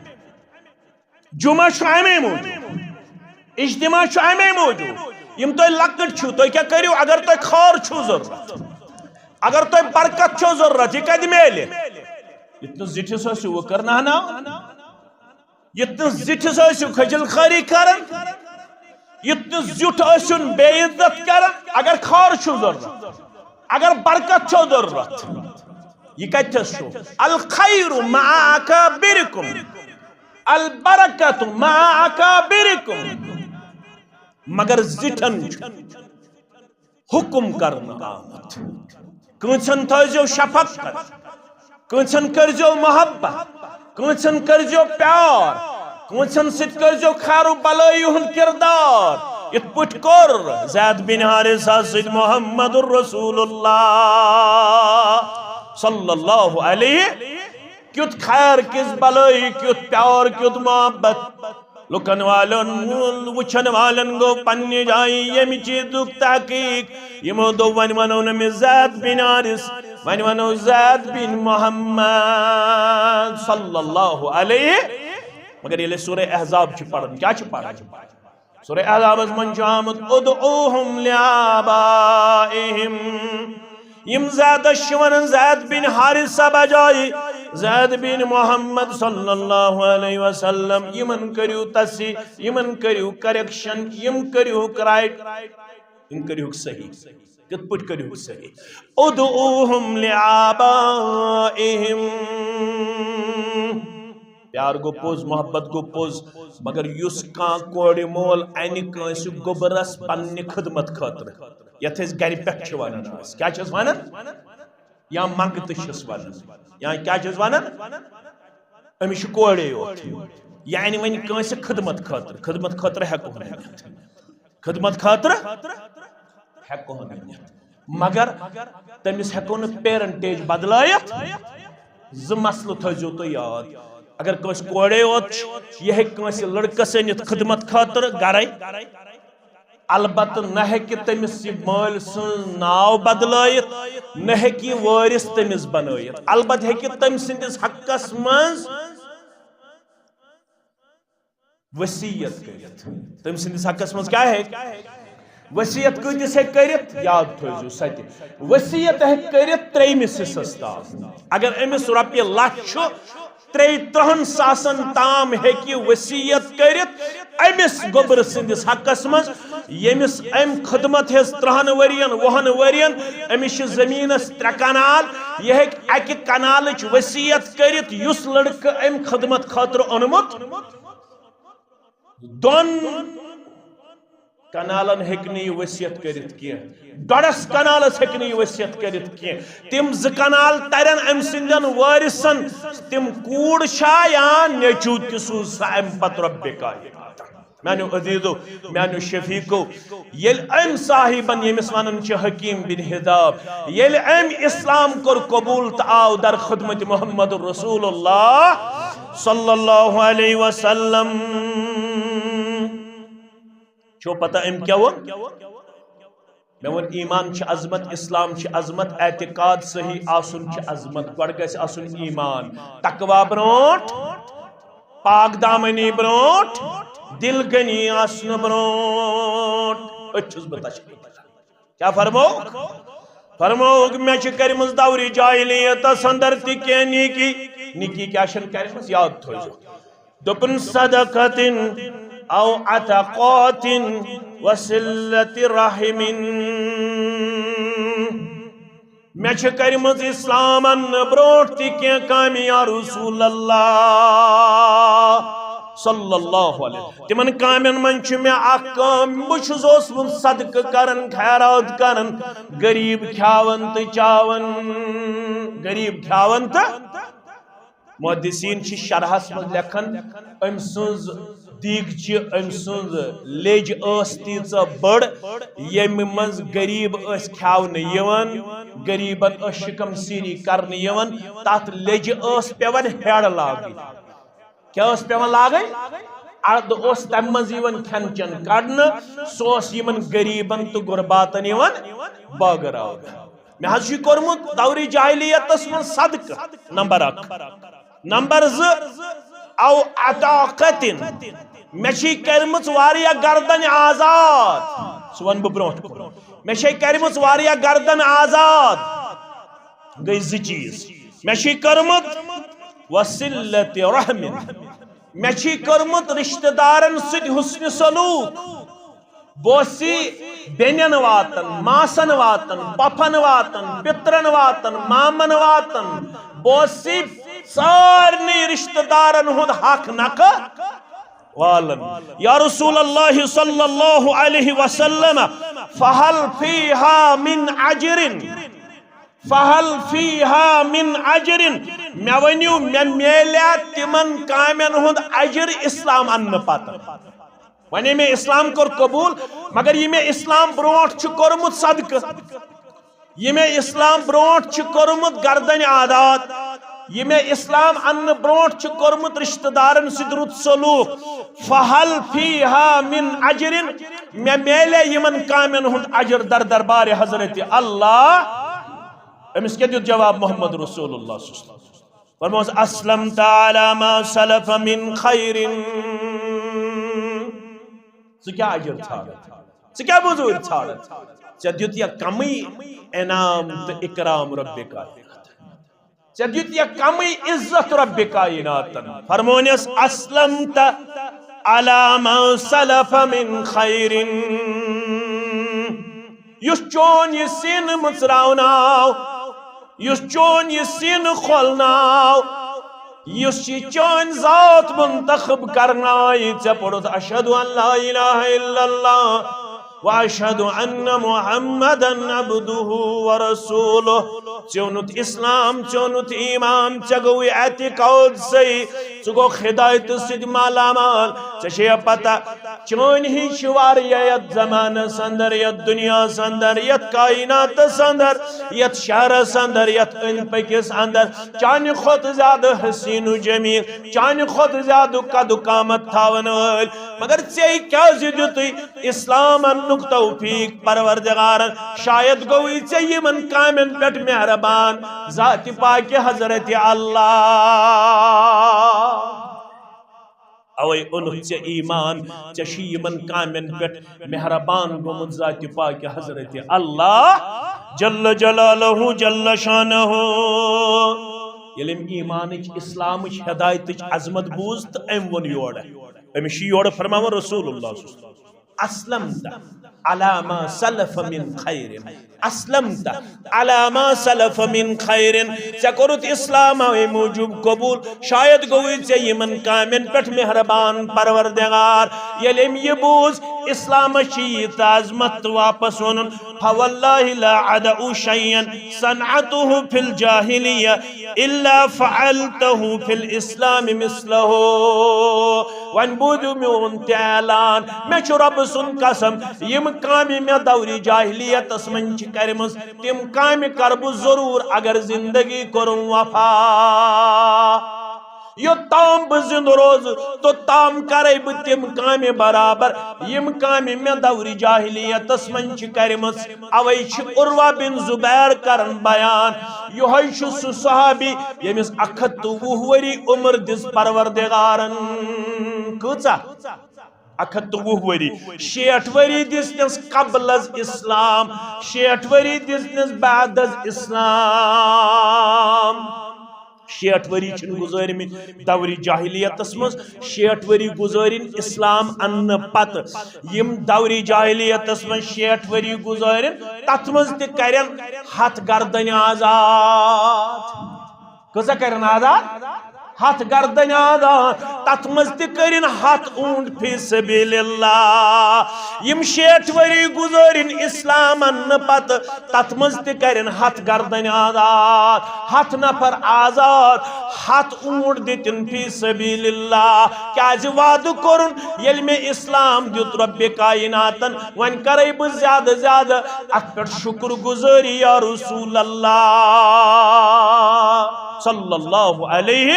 جمعہ چھُ امے موٗجوٗب، اجتماع چھُ امے موٗجوٗب۔ یِم تۄہہِ لۄکٕٹۍ چھِو، تُہۍ کیٛاہ کٔرِو؟ اگر تۄہہِ خٲر چھُو ضروٗرت، اگر تۄہہِ برکت چھو ضروٗرت، یہِ کتہِ میلہِ؟ یُتھ نہٕ زِٹھِس ٲسِو وۄنۍ کرناوناو، یُتھ نہٕ زِٹھِس ٲسِو خٔجل خٲری کران، یُتھ نہٕ زیُٹھ ٲسِو بے عزت کران۔ اگر خٲر چھُو ضروٗرت، اگر برکت چھو ضروٗرت، یہِ کتہِ چھس چھُ؟ الخیر مع اکابرکم۔ البرکت مع اکابرکم، مگر زِٹھن چھُ حکم کرنہٕ آمُت۔ کٲنٛسن تھٲیزیو شفقت، کٲنٛسن کٔرزیو محبت، کٲنٛسن کٔرزیو پیار، کٲنٛسن سۭتۍ کٔرزیو خیر و بلٲیی ہُنٛد کردار۔ یِتھ پٲٹھۍ کوٚر زید بن حارثہ سۭتۍ محمد رسول اللہ صلی اللہ علیہ۔ کیُتھ خیر، کِژھ بلٲیی، کیُتھ پیار، کیُتھ محبت۔ لُکن والٮ۪ن، وٕچھن والٮ۪ن گوٚو پننہِ جایہِ ییٚمہِ چیٖزُک تحقیق۔ یِمو دوٚپ، وۄنۍ ونو نہٕ أمِس زید بن حارث، وۄنۍ ونو زید بن محمد صلی اللہ علیہ۔ مگر ییٚلہِ أسۍ سورہ احزاب چھِ پران، کیٛاہ چھِ پران؟ سورہ احزابس منٛز چھُ آمُت، "ادعوہم لآبائہم"۔ یِم زیادس چھِ ونان زید بن حارثہ بجایہِ زید بن محمد صلی اللہ علیہ وسلم۔ یِمن کٔرِو تصحیح، یِمن کٔرِو کریکشن، یِم کٔرِوکھ رائٹ، یِم کٔرِوکھ صحیح۔ کِتھ پٲٹھۍ کٔرِوکھ صحیح؟ "ادعوہم لآبائہم"۔ پیار گوٚو پوٚز، محبت گوٚو پوٚز، مگر یُس کانٛہہ کورِ مول انہِ کٲنٛسہِ گوٚبرس پننہِ خدمت خٲطرٕ، یتھ أسۍ گرِ پٮ۪ٹھ چھِ ونان، أسۍ کیٛاہ چھِس ونان؟ یا منٛگتہٕ چھِس ونان، یا کیٛاہ چھِس ونان؟ أمِس چھِ کورے یوت، یعنی وۄنۍ کٲنٛسہِ خدمت خٲطرٕ، خدمت خٲطرٕ ہٮ۪کو ؤنِتھ۔ خدمت خٲطرٕ ہٮ۪کو نہٕ ؤنِتھ، مگر تٔمِس ہٮ۪کو نہٕ پیرنٹیج بدلٲیِتھ۔ زٕ مسلہٕ تھٲیزیو تُہۍ یاد۔ اگر کٲنٛسہِ کورے یوت چھُ، یہِ ہیٚکہِ کٲنٛسہِ لڑکس أنِتھ خدمت خٲطرٕ گرے، البتہٕ نہ ہیٚکہِ تٔمِس یہِ مٲلۍ سٕنٛز ناو بدلٲیِتھ، نہ ہیٚکہِ یہِ وٲرِث تٔمِس بنٲیِتھ۔ البتہٕ ہیٚکہِ تٔمۍ سٕنٛدِس حقس منٛز وصیت کٔرِتھ۔ تٔمۍ سٕنٛدِس حقس منٛز کیٛاہ ہیٚکہِ؟ وصیت کۭتِس ہیٚکہِ کٔرِتھ؟ یاد تھٲیزیو سۄ تہِ۔ وصیت ہیٚکہِ کٔرِتھ ترٛیٚیمِس حصس تام۔ اگر أمِس رۄپیہِ لچھ چھُ، ترٛیٚیہِ ترٕٛہن ساسن تام ہیٚکہِ یہِ وصیت کٔرِتھ أمِس گوٚبرٕ سٕنٛدِس حقس منٛز، ییٚمِس أمۍ خدمت ہیٚژ ترٕٛہن ؤرین، وُہن ؤرین، أمِس چھِ زٔمیٖنس ترٛےٚ کنال، یہِ ہیٚکہِ اکہِ کنالٕچ وصیت کٔرِتھ، یُس لڑکہٕ أمۍ خدمت خٲطرٕ اوٚنمُت۔ دۄن کنالن ہیٚکہِ نہٕ یہِ وصیت کٔرِتھ کینٛہہ، ڈۄڈس کنالس ہیٚکہِ نہٕ یہِ وصیت کٔرِتھ کینٛہہ۔ تِم زٕ کنال ترن أمۍ سٕنٛدٮ۪ن وٲرثن، تِم کوٗر چھا یا نیٚچو تہِ سوٗز سا اَمہِ پتہٕ رۄبِ کائنات۔ میانیو عزیزو، میانیو شفیقو، ییٚلہِ أمۍ صاحبن، ییٚمِس ونان چھِ حکیم بن حزام، ییٚلہِ أمۍ اسلام کوٚر قبول تہٕ آو در خدمت محمد رسول اللہ صلی اللہ علیہ وسلم، چھو پتہ أمۍ کیٛاہ ووٚن؟ مےٚ ووٚن، ایمان چھِ عظمت، اسلام چھِ عظمت، اعتقاد صحیح آسُن چھِ عظمت۔ گۄڈٕ گژھِ آسُن ایمان، تقوی برونٛٹھ، پاک دامنی برونٛٹھ، دل غنی آسنہٕ برونٛٹھ۔ أتھۍ چھُس بہٕ تشریح۔ کیٛاہ فرمووُکھ؟ فرمووُکھ، مےٚ چھِ کٔرمٕژ دورِ جاہلیتس اندر تہِ کینٛہہ نیکی۔ نیکی کیٛاہ چھَنہٕ کٔرمٕژ؟ یاد تھٲیزیو۔ دوٚپُن، صدقتن او عتقاتن وصلت رحمن۔ مےٚ چھِ کٔرمٕژ اسلام اننہٕ برونٛٹھ تہِ کینٛہہ کامہِ، یا رسول اللہ صلی اللہ علیہ۔ تِمن کامٮ۪ن منٛز چھُ مےٚ اکھ کٲم، بہٕ چھُس اوسمُت صدقہٕ کران، خیرات کران، غریب کھیاوان تہٕ چاوان، غریب کھیاوان تہٕ محدثین چھِ شرحس منٛز لیکھان، أمۍ سٕنٛز دیٖگچہِ، أمۍ سٕنٛز لیٚج ٲس تیٖژاہ بٔڑ، ییٚمہِ منٛز غریٖب ٲسۍ کھیاونہٕ یِوان، غریٖبن ٲس شِکم سیٖری کرنہٕ یِوان، تتھ لیٚجہِ ٲس پٮ۪وان ہیڑ لاگٕنۍ۔ کیٛاہ ٲس پٮ۪وان لاگٕنۍ؟ اَدٕ اوس تَمہِ منٛز یِوان کھٮ۪ن چٮ۪ن کڑنہٕ، سُہ اوس یِمن غریٖبن تہٕ غرباتن یِوان بٲگراونہٕ۔ مےٚ حظ چھُ کوٚرمُت دورِ جاہلیتس منٛز صدقہٕ، نمبر اکھ۔ نمبر زٕ، او عتاقتن، مےٚ چھِ کٔرمٕژ واریاہ گردن آزاد، سُہ وَنہٕ بہٕ برونٛٹھ کُن۔ مےٚ چھِ کٔرمٕژ واریاہ گردن آزاد، گٔے زٕ چیٖز۔ مےٚ چھِ کٔرمٕژ وصلت رحم، مےٚ چھِ کٔرمٕژ رشتہٕ دارن سۭتۍ حسن سلوک۔ بہٕ اوسُس بیٚنٮ۪ن واتان، ماسن واتان، پۄپھن واتان، پِترن واتان، مامن واتان۔ بہٕ اوسُس سارنٕے رشتہٕ دارن ہُنٛد حق نکھٕ والن۔ یا رسول اللہ صلی اللہ علیہ وسلم، فہل فیہا من اجر؟ فہل فیہا من اجر؟ مےٚ ؤنِو، مےٚ میلیا تِمن کامٮ۪ن ہُنٛد اجر اسلام اننہٕ پتہٕ؟ وۄنۍ مےٚ اسلام کوٚر قبول، مگر یہِ مےٚ اسلام برونٛٹھ چھُ کوٚرمُت صدقہٕ، یہِ مےٚ اسلام برونٛٹھ چھُ کوٚرمُت گردن آزاد، یہِ مےٚ اسلام اننہٕ برونٛٹھ چھُ کوٚرمُت رشتہٕ دارن سۭتۍ رُت سلوک، فہل فیہا من اجر؟ مےٚ میلے یِمن کامٮ۪ن ہُنٛد اجر در دربارِ حضرت اللہ؟ أمِس کیٛاہ دیُت جواب محمد رسول اللہ صلی اللہ علیہ وسلم؟ فرموس، اسلمت علی ما سلف من خیر۔ ژٕ کیٛاہ اجر ژھانٛڈکھ؟ ژٕ کیٛاہ مٔزوٗرۍ ژھانٛڈکھ؟ ژےٚ دیُت یا کمٕے انعام تہٕ اکرام رب کائنات؟ ژےٚ دیُت یا کمٕے عزت رب کائناتن؟ فرمونس، اسلمت علی ما سلف من خیر۔ یُس چون یہِ سینہٕ مٕژراوناو، یُس چون یہِ سینہٕ کھولناو، یُس یہِ چٲنۍ ذات منتخب کرنایہِ، ژےٚ پوٚرُتھ، اشہد ان لا الہ الا اللہ و اشہد ان محمدا عبدہ و رسولہ۔ ژےٚ اوٚنُتھ اسلام، ژےٚ اوٚنُتھ ایمان، ژےٚ گوٚوُے اعتقاد صحیح، ژٕ گوٚکھ ہدایتہٕ سۭتۍ مالا مال۔ ژےٚ چھےٚ پتہ، چٲنۍ ہِنٛدۍ چھِ واریاہ یَتھ زمانَس اندر، یَتھ دُنیاہَس اندر، یَتھ کائناتَس اندر، یَتھ شہرَس اندر، یَتھ أنٛدۍ پٔکِس اندر، چانہِ کھۄتہٕ زیادٕ حسین و جمیل، چانہِ کھۄتہٕ زیادٕ قد و قامت تھاون وٲلۍ۔ مگر ژےٚ کیٛازِ دیُتُے اسلام اننُک توفیق پروردگارن؟ شاید گوٚوُے ژےٚ یِمن کامٮ۪ن پٮ۪ٹھ مہربان ذاتِ پاکِ حضرت اللہ۔ اوے اوٚنُتھ ژےٚ ایمان، ژےٚ چھُ یِمن کامٮ۪ن پٮ۪ٹھ مہربان گوٚمُت ذاتِ پاکِ حضرت اللہ جل جلالہ جل شانہ۔ ییٚلہِ أمۍ ایمانٕچ، اسلامٕچ، ہدایتٕچ عظمت بوٗز تہٕ أمۍ ووٚن یورٕ، أمِس چھُ یورٕ فرماوان رسول اللہ صلی اللہ علیہ وسلم، اسلمت علی ما سلف من خیر۔ اسلمت علی ما سلف من خیر۔ ژےٚ کوٚرُتھ اسلام اَوے موٗجوٗب قبوٗل، شاید گوٚوُے ژےٚ یِمن کامٮ۪ن پٮ۪ٹھ مہربان پروردگار۔ ییٚلہِ أمۍ یہِ بوٗز، اسلامس چھِ ییٖژاہ عظمت تہٕ واپس ووٚنُن، فواللہ لا ادع شیئا صنعته فی الجاہلیہ الا فعلته فی الاسلام مثلہ۔ وۄنۍ بوٗزِو میون تہِ اعلان، مےٚ چھُ رۄبہٕ سُنٛد قسم، یِم کامہِ مےٚ دورِ جاہلیتس منٛز چھِ کرِمٕژ، تِم کامہِ کرٕ بہٕ ضروٗر اگر زندگی کوٚرُم وفا۔ یوٚتام بہٕ زِندٕ روزٕ، توٚتام کرے بہٕ تِم کامہِ برابر، یِم کامہِ مےٚ دورِ جاہلیتس منٛز چھِ کرِمٕژ۔ اوے چھِ عروہ بن زبیر کران بیان، یِہوٚے چھُ سُہ صحابی ییٚمِس اکھ ہتھ تہٕ وُہ ؤری عمر دِژ پروردگارن۔ کۭژاہ؟ اکھ ہتھ تہٕ وُہ ؤری۔ شیٹھ ؤری دِژنس قبل از اسلام، شیٹھ ؤری دِژنس بعد از اسلام۔ شیٹھ ؤری چھِنہٕ گُزٲرمٕتۍ دورِ جاہلیتس منٛز، شیٹھ ؤری گُزٲرِن اسلام اننہٕ پتہٕ۔ یِم دورِ جاہلیتس منٛز شیٹھ ؤری گُزٲرِن، تتھ منٛز تہِ کرن ہتھ گردنہِ آزاد۔ کۭژاہ کرن آزاد؟ ہتھ گردنہِ آزاد۔ تتھ منٛز تہِ کرن ہتھ اوٗنٹ فی سبیل اللہ۔ یِم شیٹھ ؤری گُزٲرِن اسلام اننہٕ پتہٕ، تتھ منٛز تہِ کرن ہتھ گردنہِ آزاد، ہتھ نفر آزاد، ہتھ اوٗنٹ دِتِن فی سبیل اللہ۔ کیازِ وعدٕ کوٚرُن، ییٚلہِ مےٚ اسلام دیُت رۄبِ کائناتن، وۄنۍ کرے بہٕ زیادٕ زیادٕ اتھ پٮ۪ٹھ شکر گزٲری یا رسول اللہ صلی اللہ علیہ۔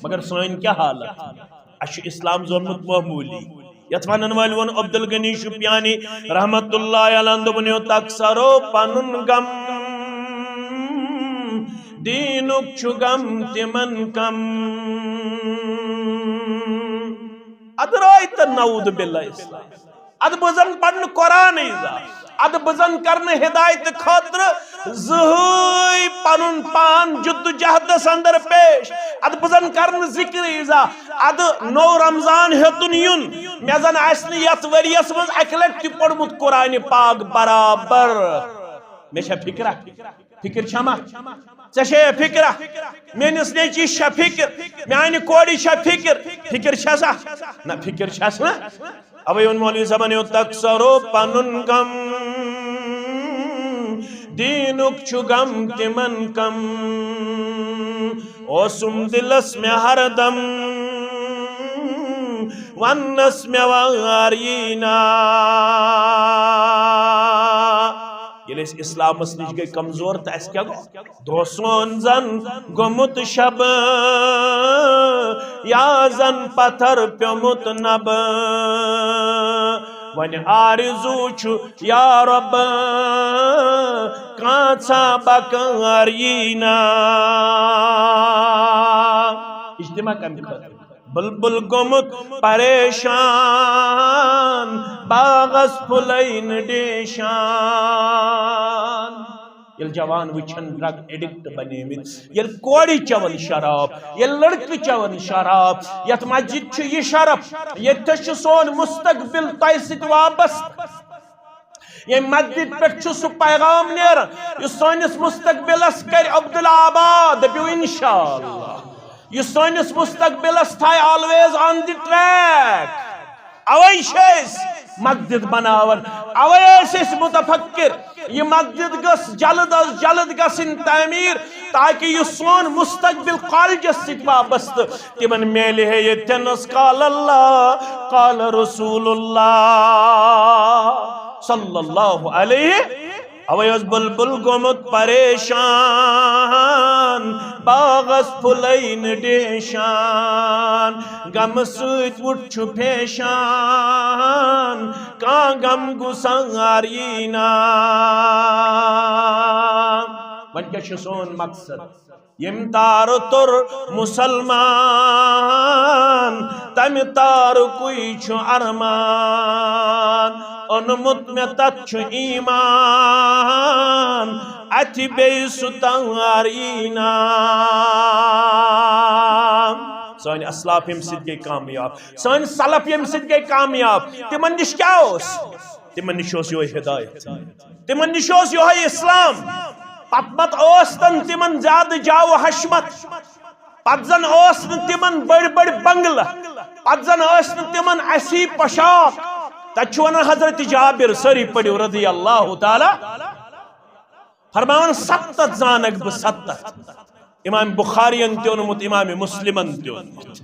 مگر سٲنۍ کیٛاہ حالت؟ اسہِ چھُ اسلام زونمُت معموٗلی۔ یتھ ونن وٲلۍ ووٚن عبدالغنی شُپیانی رحمت اللہ علیہ، دوٚپُن، یوٚت اکثرو پنُن غم، دیٖنُک چھُ غم تِمن کم۔ ادٕ رٲے تہٕ نعوذ باللہ اسلام۔ ادٕ بہٕ زن پرنہٕ قرآنٕے زانٛہہ۔ ادٕ بہٕ زن کرنہٕ ہدایتہٕ خٲطرٕ زٕہٕے پنُن پان جدوجہدس اندر پیش۔ ادٕ بہٕ زن کرنہٕ ذکرٕے زانٛہہ۔ ادٕ نوٚو رمضان ہیوٚتُن یُن۔ مےٚ زن آسہِ نہٕ یتھ ؤرۍیس منٛز اکہِ لٹہِ تہِ پوٚرمُت قرآنِ پاک برابر۔ مےٚ چھا فکرا؟ فکر چھا ما؟ ژےٚ چھے فکرا؟ میٲنِس نیٚچوِس چھا فکر؟ میانہِ کورِ چھا فکر؟ فکر چھا سا؟ نہ، فکر چھس نہ۔ اوے ووٚن مولوی صٲبن یوت تک سرو پنُن غم، دیٖنُک چھُ غم تِمن کم۔ اوسُم دِلس مےٚ ہردم، وننس مےٚ وار یی نا۔ ییٚلہِ أسۍ اسلامس نِش گٔے کمزور، تہٕ اسہِ کیٛاہ گوٚو؟ دۄہ سون زن گوٚمُت شب، یا زن پتھر پیوٚمُت نب۔ وۄنۍ آرزو چھُ یا رب، کانٛژھا بکار یی نا۔ اجتماع کمہِ خٲطرٕ؟ بلبل گوٚمُت پریشان، باغس پھُلے نہٕ ڈیشان۔ ییٚلہِ جوان وٕچھن ڈرگ ایڈکٹ بنیمٕتۍ، ییٚلہِ کورِ چٮ۪وان شراب، ییٚلہِ لڑکہٕ چٮ۪وان شراب، یتھ مسجد چھُ یہِ شرف، ییٚتہِ چھُ سون مستقبل تۄہہِ سۭتۍ وابستہٕ۔ ییٚمہِ مسجد پٮ۪ٹھ چھُ سُہ پیغام نیران یُس سٲنِس مستقبلس کرِ عبدالآباد، دٔپِو انشاءاللہ۔ یُس سٲنِس مستقبلس تھایہِ always on the track۔ اوے چھِ أسۍ مسجد بناوان، اوے ٲسۍ أسۍ متفکر، یہِ مسجد گٔژھ جلد از جلد گژھٕنۍ تعمیٖر، تاکہ یُس سون مستقبل کالجس سۭتۍ وابستہٕ، تِمن میلہِ ہے ییٚتٮ۪نس قال اللہ، قال رسول اللہ صلی اللہ علیہ۔ اوے اوس بلبل گوٚمُت پریشان، باغس پھُلے نہٕ ڈیشان، غمہٕ سۭتۍ وُٹھ چھُ پھیشان، کانٛہہ غم گُسار یی نا۔ وۄنۍ کیٛاہ چھُ سون مقصد؟ ییٚمۍ تارٕ توٚر مسلمان، تمہِ تارُکُے چھُ ارمان۔ اوٚنمُت مےٚ تتھ چھُ ایمان، اتھِ بیٚیہِ سُہ تار یی نا۔ سٲنۍ اسلاف ییٚمہِ سۭتۍ گٔے کامیاب، سٲنۍ سلف ییٚمہِ سۭتۍ گٔے کامیاب، تِمن نِش کیٛاہ اوس؟ تِمن نِش اوس یِہوٚے ہدایت۔ تِمن نِش اوس یِہوٚے اسلام۔ پتہٕ پتہٕ اوس تن تِمن زیادٕ جاہ و حشمت۔ پتہٕ زن اوس نہٕ تِمن بٔڑۍ بٔڑۍ بنگلہٕ۔ پتہٕ زن ٲسۍ نہٕ تِمن اسی پوشاک۔ تتہِ چھُ ونان حضرت جابر، سٲری پٔرِو رضی اللہ تعالیٰ۔ فرماوان، ستتھ زانکھ بہٕ، ستتھ۔ امام بخارین تہِ اوٚنمُت، امام مسلمن تہِ اوٚنمُت۔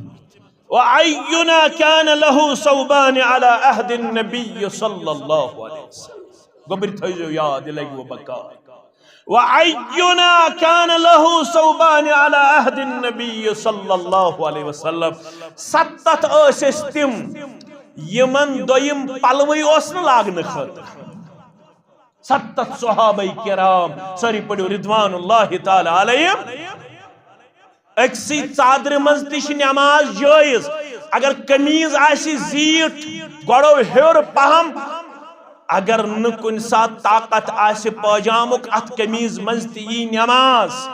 وأينا كان له ثوبان على عهد النبي صلى الله عليه وسلم۔ گوٚبرۍ تھٲیزیو یاد، یہِ لگہِ وۄنۍ بکار۔ وأينا كان له ثوبان على عهد النبي صلى الله عليه وسلم۔ ستتھ ٲسۍ أسۍ تِم، یِمن دوٚیِم پلوٕے اوس نہٕ لاگنہٕ خٲطرٕ۔ ستتھ صحابہ کرام، سٲری پٔرِو رضوان اللہ تعالیٰ علیہم۔ أکسٕے ژادرِ منٛز تہِ چھِ نماز جٲیز۔ اگر قمیٖض آسہِ زیٖٹھ، گۄڈو ہیوٚر پہم، اگر نہٕ کُنہِ ساتہٕ طاقت آسہِ پٲجامُک، اتھ قمیٖض منٛز تہِ یی نماز۔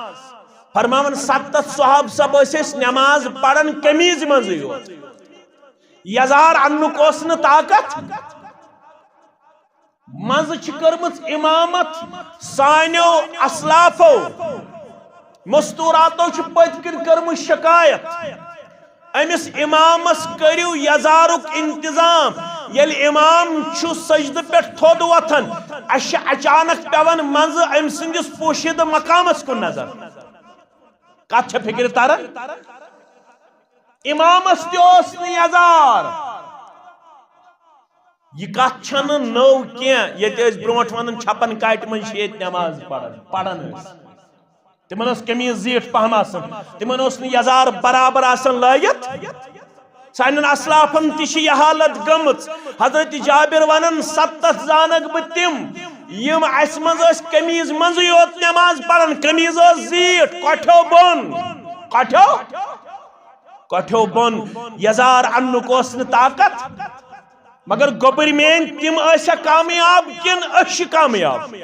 فرماوان، ستتھ صحابہٕ سب ٲسۍ أسۍ نماز پران قمیٖض منٛزٕے یوت۔ یزار اننُک اوس نہٕ طاقت۔ منٛزٕ چھِ کٔرمٕژ امامت سانیو اسلافو، مستوراتو چھِ پٔتۍ کِنۍ کٔرمٕژ شکایت، أمِس امامس کٔرِو یزارُک انتظام۔ ییٚلہِ امام چھُ سجدٕ پٮ۪ٹھ تھوٚد وۄتھان، اسہِ چھِ اچانک پٮ۪وان منٛزٕ أمۍ سٕنٛدِس پوشیدٕ مقامس کُن نظر۔ کتھ چھےٚ فکرِ تران؟ امامس تہِ اوس نہٕ یزار۔ یہِ کتھ چھنہٕ نٔو کینٛہہ، ییٚتہِ ٲسۍ برونٛٹھ ونان چھپن کاٹہِ منٛز چھِ ییٚتہِ نماز پران، پران ٲسۍ۔ تِمن ٲس قمیٖض زیٖٹھ پہم آسان، تِمن اوس نہٕ یزار برابر آسان لٲگِتھ۔ سانٮ۪ن اسلافن تہِ چھِ یہِ حالت گٔمٕژ۔ حضرت جابر ونان، ستتھ زانکھ بہٕ تِم، یِم اسہِ منٛز ٲسۍ قمیٖض منٛزٕے یوت نماز پران، قمیٖض ٲس زیٖٹھ، کۄٹھیو بۄن، کۄٹھیو، کۄٹھیو بۄن۔ یزار اننُک اوس نہٕ طاقت۔ مگر گوٚبرۍ میٲنۍ، تِم ٲسیا کامیاب کِنہٕ أسۍ چھِ کامیاب؟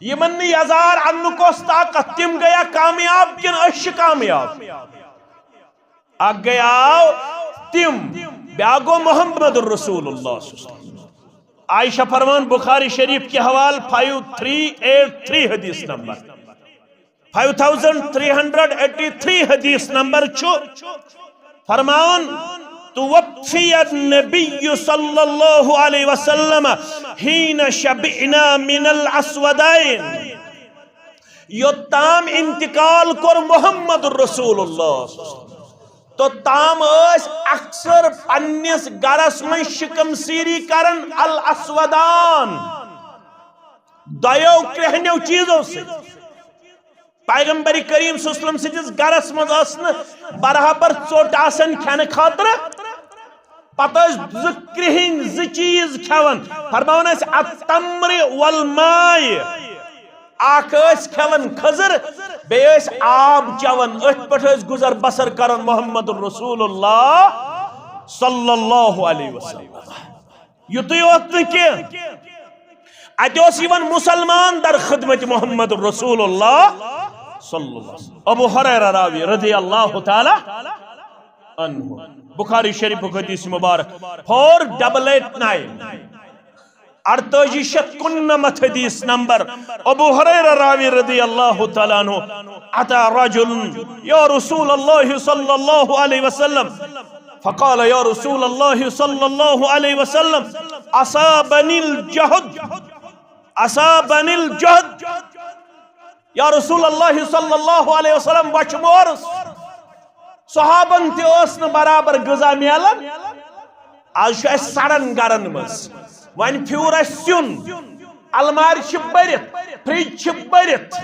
یِمن نہٕ یزار اننُک اوس طاقت، تِم گٔیا کامیاب کِنہٕ أسۍ چھِ کامیاب؟ اکھ گٔیاو تِم، بیاکھ گوٚو محمد رسول اللہ صلی اللہ علیہ وسلم۔ عائشہ فرمان، بخاری شریف کے حوال فائیو تھری ایٹ تھری حدیث number, five thousand three hundred eighty three حدیث نمبر چھُ۔ فرماوان، توفی النبی صلی اللہ علیہ وسلم حین شبعنا من الاسودین۔ یوٚتام انتقال کوٚر محمد رسول اللہ، توٚتام ٲسۍ اکثر پننِس گرس منٛز شکم سیری کران الاسودان، دۄیو کرٛہنیو چیٖزو سۭتۍ۔ پیغمبر کریم صلی اللہ علیہ وسلم سٕنٛدِس گرس منٛز ٲس نہٕ برابر ژوٚٹ آسان کھٮ۪نہٕ خٲطرٕ۔ پتہٕ ٲسۍ زٕ کرٛہِنۍ زٕ چیٖز کھٮ۪وان، فرماوان ٲسۍ التمر والماء۔ اکھ ٲسۍ کھٮ۪وان کھٔزٕر، بیٚیہِ ٲسۍ آب چٮ۪وان۔ أتھۍ پٮ۪ٹھ ٲسۍ گُزر بسر کران محمد رسول اللہ صلی اللہ علیہ وسلم۔ یُتُے یوت نہٕ کینٛہہ، اتہِ اوس یِوان مسلمان در خدمت محمد رسول اللہ صلی اللہ علیہ وسلم۔ ابو ہریرہ راوی رضی اللہ تعالی عنہ، بخاری شریف حدیث مبارک، فور ڈبل ایٹ نائن، اڑتٲجی شیٚتھ کُننمتھ حدیث نمبر۔ ابو ہریرہ راوی رضی اللہ تعالی عنہ، اتى رجل یا رسول اللہ صلی اللہ علیہ وسلم، فقال یا رسول اللہ صلی اللہ علیہ وسلم، اصابنی الجہد، اصابنی الجہد۔ یا رسول اللہ صلی اللہ علیہ وسلم، بۄچھِ مورُس۔ صحابن تہِ اوس نہٕ برابر غذا میلان۔ از چھُ اَسہِ سڑان گرن منٛز، وۄنۍ پھیوٗر اَسہِ سیُن، المارِ چھِ بٔرِتھ، فرج چھِ بٔرِتھ،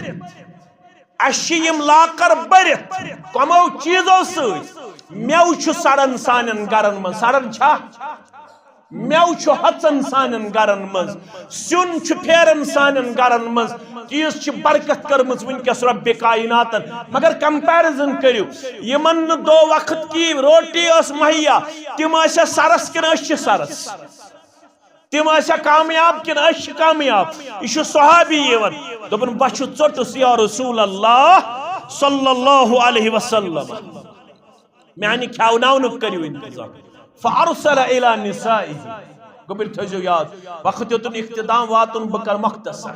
اَسہِ چھِ یِم لاکر بٔرِتھ کمو چیٖزو سۭتۍ۔ مٮ۪وٕ چھُ سڑان سانٮ۪ن گرن منٛز، سڑان چھا؟ مٮ۪وٕ چھُ ہۄژان سانٮ۪ن گرن منٛز، سیُن چھُ پھیران سانٮ۪ن گرن منٛز، تیٖژ چھِ برکت کٔرمٕژ وٕنکیٚس رۄبِ کائناتن۔ مگر کمپیرزن کٔرِو، یِمن نہٕ دو وقت کی روٹی ٲس مہیا، تِم ٲسیا سرس کِنہٕ أسۍ چھِ سرس؟ تِم ٲسیا کامیاب کِنہٕ أسۍ چھِ کامیاب؟ یہِ چھُ صحابی یِوان، دوٚپُن، بۄچھِ ژوٚٹُس یا رسول اللہ صلی اللہ علیہ وسلم۔ میانہِ کھیاوناونُک کٔرِو انتظام۔ فارسل الی نسائه، گوٚبرۍ تھٲیزیو یاد، وقت یوتُن اختتام واتُن، بہٕ کرٕ مختصر۔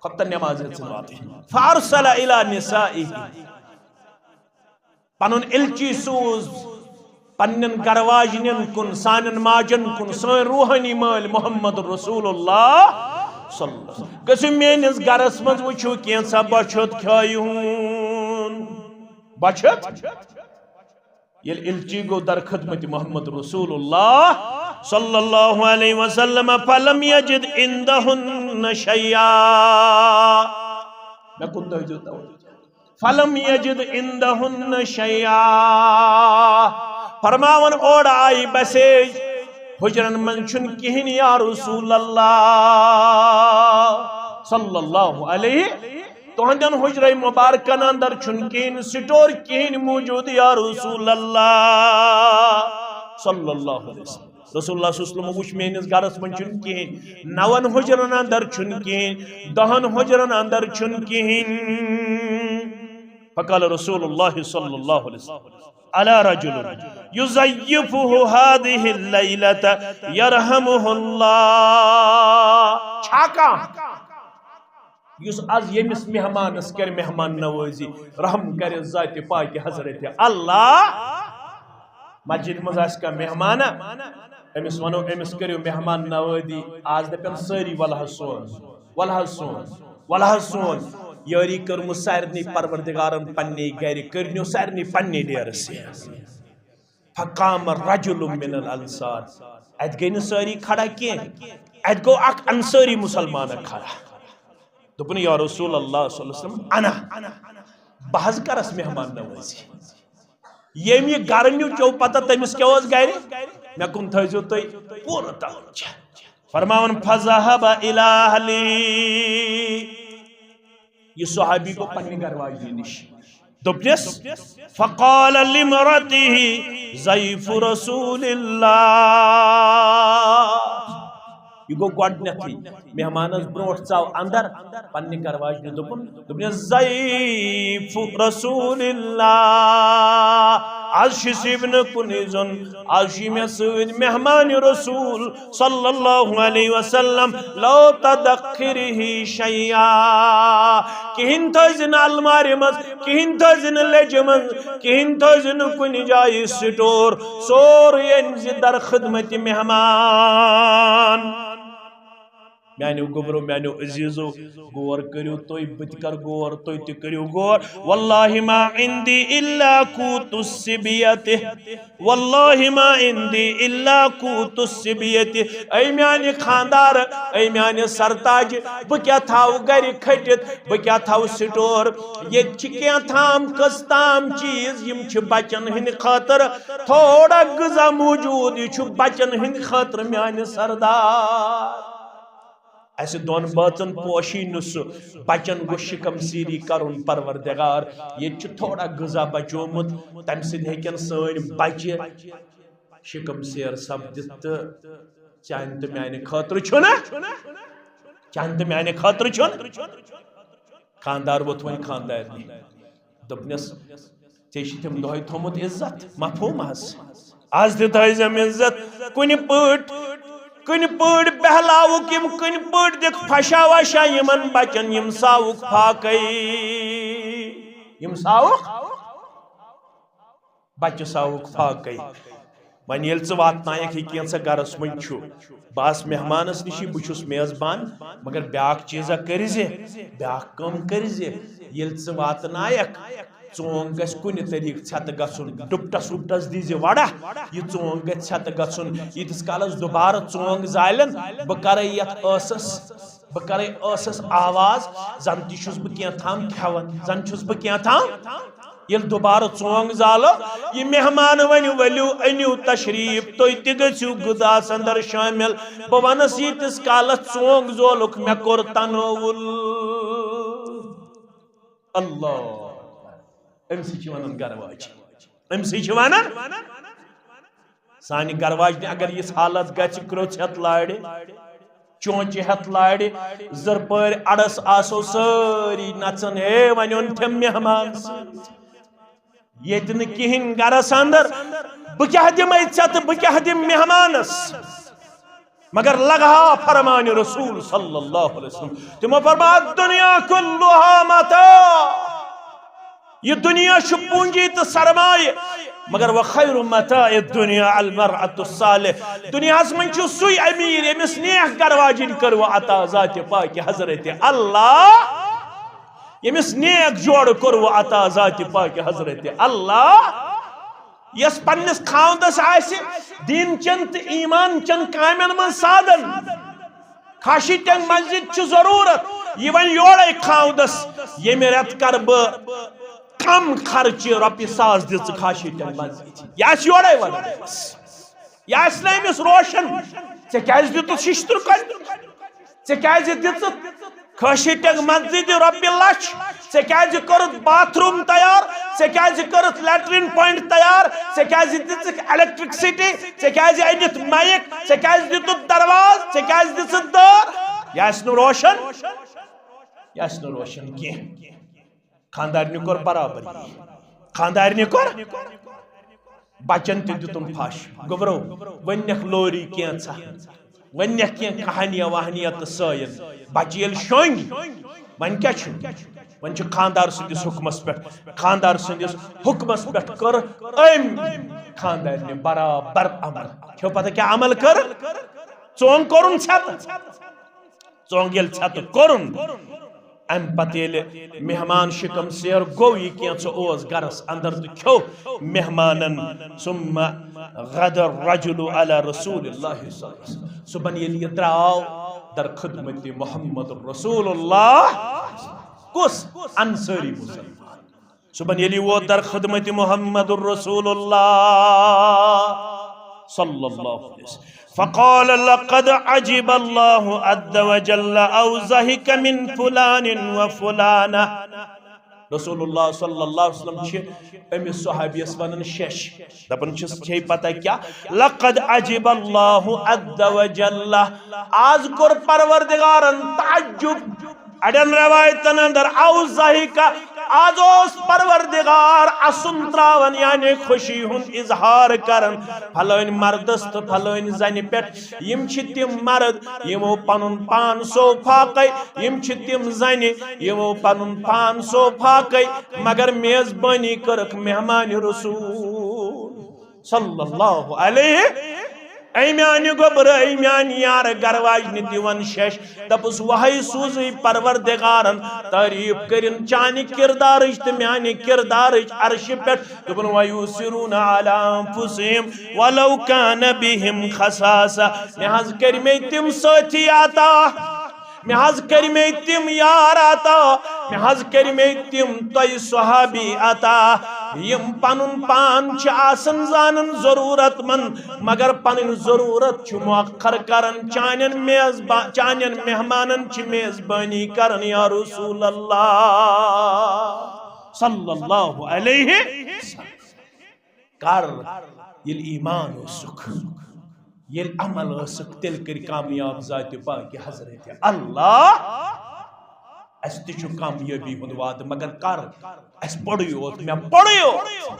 خۄفتن نماز ہیٚژٕن واتٕنۍ۔ فارسل الی نسائه، پنُن ایلچی سوٗز پننٮ۪ن گرٕ واجنٮ۪ن کُن، سانٮ۪ن ماجن کُن، سٲنۍ روحٲنی مٲلۍ محمد رسول اللہ صلی اللہ علیہ وسلم۔ گٔژھِو میٲنِس گرس منٛز، وٕچھِو کینٛژھا بۄچھِ ہوٚت کھیایہِ ہوٗن۔ بۄچھِ ہوٚت؟ ییٚلہِ ایلچی گوٚو در خدمت محمد رسول اللہ صلی اللہ علیہ وسلم، فلم یجد عندہن شیئا۔ مےٚ کُن تھٲیزیو توجہ۔ فلم یجد عندہن شیئا۔ فرماوان، اورٕ آیہِ مسیج، حجرن منٛز چھُنہٕ کِہیٖنۍ یا رسول اللہ صلی اللہ علیہ۔ تُہنٛدٮ۪ن حجرے مبارکن اندر چھُنہٕ کِہیٖنۍ، سٹور کِہیٖنۍ موجود یا رسول اللہ صلی اللہ علیہ وسلم۔ رسول اللہ صلی اللہ علیہ وسلم وُچھ، میٲنِس گرس منٛز چھُنہٕ کِہیٖنۍ، نون حجرن اندر چھُنہٕ کِہیٖنۍ، دہن حجرن اندر چھُنہٕ کِہیٖنۍ۔ فقال رسول اللہ صلی اللہ علیہ وسلم، الا رجل یضیفہ هذه اللیلۃ یرحمہ اللہ۔ چھا کانٛہہ یُس از ییٚمِس مہمانس کرِ مہمان نوازی، رحم کرِ ذاتِ پاکِ حضرت اللہ۔ مسجد منٛز آسہِ کانٛہہ مہمانہ، أمِس ونو، أمِس کٔرِو مہمان نوازی۔ از دپن سٲری، ولہٕ حظ سون، ولہٕ حظ سون، ولہٕ حظ سون۔ یٲری کٔرمٕژ سارنٕے پروردگارن پننہِ گرِ، کٔرنیو سارنٕے پننہِ ڈیرٕ سیر۔ فقام رجل من الانصار۔ اتہِ گٔے نہٕ سٲری کھڑا کینٛہہ، اتہِ گوٚو اکھ انصٲری مسلمان کھڑا۔ دوٚپُن، یا رسول اللہ صلی اللہ علیہ وسلم، انا، بہٕ حظ کرس مہمان نوازی۔ ییٚمۍ یہِ گرٕ نیوٗ، چیوٚو پتہ تٔمِس کیٛاہ اوس گرِ؟ مےٚ کُن تھٲیزیو تُہۍ پوٗرٕ توجہ۔ فرماوان، فذهب الی اہلی۔ یہِ صحابی گوٚو پننہِ گرٕ واجنہِ نِش۔ دوٚپنس، فقال لامرأته ضیف رسول اللہ۔ یہِ گوٚو گۄڈٕنیتھٕے۔ مہمانس برونٛٹھ ژاو اندر، پننہِ گرٕ واجنہِ دوٚپُن، دوٚپنس، "ضیف رسول اللہ، از چھُس یہِ نہٕ کُنُے زوٚن، از چھُ مےٚ سۭتۍ مہمان رسول صلی اللہ علیہ وسلم، لو تدخری شیئا، کِہیٖنۍ تھٲیزِ نہٕ المارِ منٛز، کِہیٖنۍ تھٲیزِ نہٕ لیٚجہِ منٛز، کِہیٖنۍ تھٲیزِ نہٕ کُنہِ جایہِ سٹور، سورُے أنۍ زِ در خدمت مہمان۔" میانیو گوٚبرو، میانیو عزیزو، غور کٔرِو تُہۍ، بہٕ تہِ کر غور، تُہۍ تہِ کٔرِو غور۔ واللہ ما عندی الا قوت الصبیۃ، واللہ ما عندی الا قوت الصبیۃ۔ اے میانہِ خاندار، اے میانہِ سرتاج، بہٕ کیٛاہ تھاوٕ گرِ کھٔٹِتھ، بہٕ کیٛاہ تھاوٕ سٹور؟ ییٚتہِ چھِ کینٛہہ تام قٕسطام چیٖز، یِم چھِ بچن ہٕنٛدِ خٲطرٕ تھوڑا غذا موجود، یہِ چھُ بچن ہٕنٛدِ خٲطرٕ میانہِ سردار۔ اسہِ دۄن بٲژن پوشی نہٕ سُہ، بچن گوٚو شکم سیری کرُن پروردگار۔ ییٚتہِ چھُ تھوڑا غذا بچومُت، تمہِ سۭتۍ ہیٚکن سٲنۍ بچہِ شکم سیر سپدِتھ، تہٕ چانہِ تہٕ میانہِ خٲطرٕ چھُنہ، چانہِ تہٕ میانہِ خٲطرٕ چھُنہ۔ خاندار ووٚتھ وۄنۍ خاندارنہِ، دوٚپنس، "ژےٚ چھِ تٔمۍ دۄہے تھوٚمُت عزت، مفہوم حظ؟ از تہِ تھٲیزٮ۪م عزت، کُنہِ پٲٹھۍ، کُنہِ پٲٹھۍ بہلاوُکھ یِم، کُنہِ پٲٹھۍ دِکھ پھشا وشا یِمن بچن، یِم ساوُکھ فاقے، یِم ساوُکھ، بچہِ ساوُکھ فاقے۔" وۄنۍ ییٚلہِ ژٕ واتنایکھ یہِ کینٛژھا گرس منٛز چھُ، بہٕ آس مہمانس نِشی، بہٕ چھُس میزبان، مگر بیٛاکھ چیٖزا کٔرۍ زِ، بیٛاکھ کٲم کٔرۍ زِ، ییٚلہِ ژٕ واتنایکھ، ژونگ گژھِ کُنہِ طریٖقہٕ ژھٮ۪تہٕ گژھُن، ڈُپٹس وُپٹس دیٖزِ وڑا، یہِ ژونگ گژھِ ژھٮ۪تہٕ گژھُن۔ ییٖتِس کالس دُبارٕ ژونگ زالن، بہٕ کرے یتھ ٲسس، بہٕ کرے ٲسس آواز، زن تہِ چھُس بہٕ کینٛہہ تام کھٮ۪وان، زن چھُس بہٕ کینٛہہ تام۔ ییٚلہِ دُبارٕ ژونگ زالو، یہِ مہمان ونہِ، "ؤلِو، أنِو تشریٖف، تُہۍ تہِ گٔژھِو غذاہس اندر شٲمِل۔" بہٕ ونس، ییٖتِس کالس ژونگ زولُکھ، مےٚ کوٚر تناوُل۔ اللہ۔ أمۍ سٕے چھِ وَنان گَرٕ واجہِ۔ أمۍ سٕے چھِ وَنان۔ سانہِ گَرٕ واجنہِ اگر یِژھ حالت گژھِ، کرٛوٚژھ ہٮ۪تھ لارِ، چونچہِ ہٮ۪تھ لارِ، زٕرپٲرۍ اَڑَس آسو سٲری نَژان، "ہے، وۄنۍ اوٚن تٔمۍ مہمان سۭتۍ۔ ییٚتہِ نہٕ کِہیٖنۍ گَرَس اَندَر، بہٕ کیٛاہ دِمَے ژےٚ تہٕ بہٕ کیٛاہ دِمہٕ مہمانَس؟" مگر لگہا فرمان رسول صلی اللہ علیہ وسلم۔ تِمو فرمایا، "الدنیا کلها متاع۔" یہِ دُنیا چھُ پوٗنٛجی تہٕ سرمایہِ، مگر "وخیر متاع الدنیا المرأة الصالح۔" دُنیاہَس منٛز چھُ سُے أمیٖر، ییٚمِس نیک گرواجِنۍ کٔرٕو عطا ذاتِ پاکہِ حضرت اللہ، ییٚمِس نیک جوڑٕ کوٚرُو عطا ذاتِ پاکہِ حضرت اللہ۔ یس پننس خاوندس آسہِ دین چن تہٕ ایمان چن کامن منٛز سادن۔ خاشی ٹنگ مسجد چھِ ضرورت، یہِ وۄنۍ یورے خاوندس، ییٚمہِ رٮ۪تہٕ کرٕ بہٕ کم خرچہِ رۄپیہِ ساس دِژٕ خاشی ٹنگ مسجد۔ یہِ آسہِ یورے ونان أمِس۔ یہِ آسہِ نہٕ أمِس روشن، ژےٚ کیازِ دیُتُتھ ششتُر کۄلہِ؟ ژےٚ کیازِ دِژٕتھ خٲشی ٹنگ مسجد رۄپیہِ لچھ؟ ژےٚ کیازِ کٔرٕتھ باتھ روم تیار؟ ژےٚ کیازِ کٔرٕتھ لیٹرین پوینٹ تیار؟ ژےٚ کیازِ دِژٕکھ الیکٹریکسٹی؟ ژےٚ کیازِ أنِتھ مایک؟ ژےٚ کیازِ دِتُتھ دروازٕ؟ ژےٚ کیازِ دِژٕتھ دٲر؟ یہِ آسہِ نہٕ روشن، یہِ آسہِ نہٕ روشن کینٛہہ۔ خاندارنہِ کوٚر برابر یی۔ خاندارنہِ کوٚر۔ بچن تہِ دیُتُن پھش۔ گوٚبرو، وۄنۍ نِکھ لوری کینٛژھا، وۄنۍ نِکھ کینٛہہ کہانیہ وہانیہ تہٕ سٲیِن۔ بچہِ ییٚلہِ شۄنٛگۍ، وۄنۍ کیٛاہ چھُ؟ وۄنۍ چھُ خاندار سٕنٛدِس حُکمس پٮ۪ٹھ، خاندار سٕنٛدِس حُکمس پٮ۪ٹھ کٔر أمۍ خاندارنہِ برابر عمل۔ کھیو پتہ کیٛاہ عمل کٔر؟ ژونٛگ کوٚرُن ژھٮ۪تہٕ۔ ژونٛگ ییٚلہِ ژھٮ۪تہٕ کوٚرُن، اَمہِ پتہٕ ییٚلہِ مہمان شِکم سیر گوٚو، یہِ کینٛژھا اوس گرس اندر تہٕ کھیوٚو مہمانن، ثم غدا الرجل علی رسول اللہ صلی اللہ علیہ وسلم۔ صُبحن ییٚلہِ یہِ درٛاو در خدمت محمد رسول اللہ، کُس؟ انصٲری مسلمان۔ صُبحن ییٚلہِ ووت در خدمت محمد رسول اللہ صلی اللہ علیہ وسلم، فقال، لقد عجب الله عز وجل أو ضحك من فلان وفلانة۔ رسول اللہ صلی اللہ علیہ وسلم چھِ أمِس صحابیَس وَنان شیٚش۔ دَپان چھِس، چھے پتہ کیٛاہ؟ لقد عجب اللہ عز وجل۔ آز کوٚر پروردگارن تعجب۔ اَڑٮ۪ن رٮ۪وایتن اندر، او ضحک، آز اوس پروردگار اَسُن تراوان، یعنی خوشی ہُنٛد اظہار کران، پھلٲنۍ مردس تہٕ پھلٲنۍ زنہِ پٮ۪ٹھ۔ یِم چھِ تِم مرد، یِمو پنُن پان سو فاقے، یِم چھِ تِم زنہِ، یِمو پنُن پان سو فاقے، مگر میزبٲنی کٔرٕکھ مہمان رسول صلی اللہ علیہ۔ اے میانہِ گوٚبرٕ، اے میانہِ یارٕ، گرٕ واجنہِ دِوان شیٚش۔ دَپُس، وہے سوٗزٕے پروردگارن تعریف کٔرِن چانہِ کردارٕچ تہٕ میانہِ کردارٕچ عرشہِ پٮ۪ٹھ۔ دوٚپُن، وَیُؤثِرُونَ عَلیٰ أَنفُسِهِمْ وَلَوْ كَانَ بِهِمْ خَصَاصَةٌ۔ مےٚ حظ کٔرۍ مے تِم سٲتھی عطا، مےٚ حظ کٔرۍ مے تِم یار عطا، مےٚ حظ کٔرۍ مے تِم تۄہہِ صحابی عطا، یِم پنُن پان چھِ آسان زانان ضروٗرت مند، مگر پنٕنۍ ضروٗرت چھُ مؤخر کران چانٮ۪ن میزبان، چانٮ۪ن مہمانن چھِ میزبٲنی کران یا رسول اللہ صلی اللہ علیہ وسلم۔ کر ییٚلہِ ایمان اوسُکھ، ییٚلہِ عمل ٲسٕکھ، تیٚلہِ کٔرۍ کامیاب ذاتِ پاکِ حضرت اللہ۔ اَسہِ تہِ چھُ کامیٲبی ہُنٛد وعدٕ، مگر کر؟ اَسہِ پوٚرُے یوت، مےٚ پوٚرُے یوت،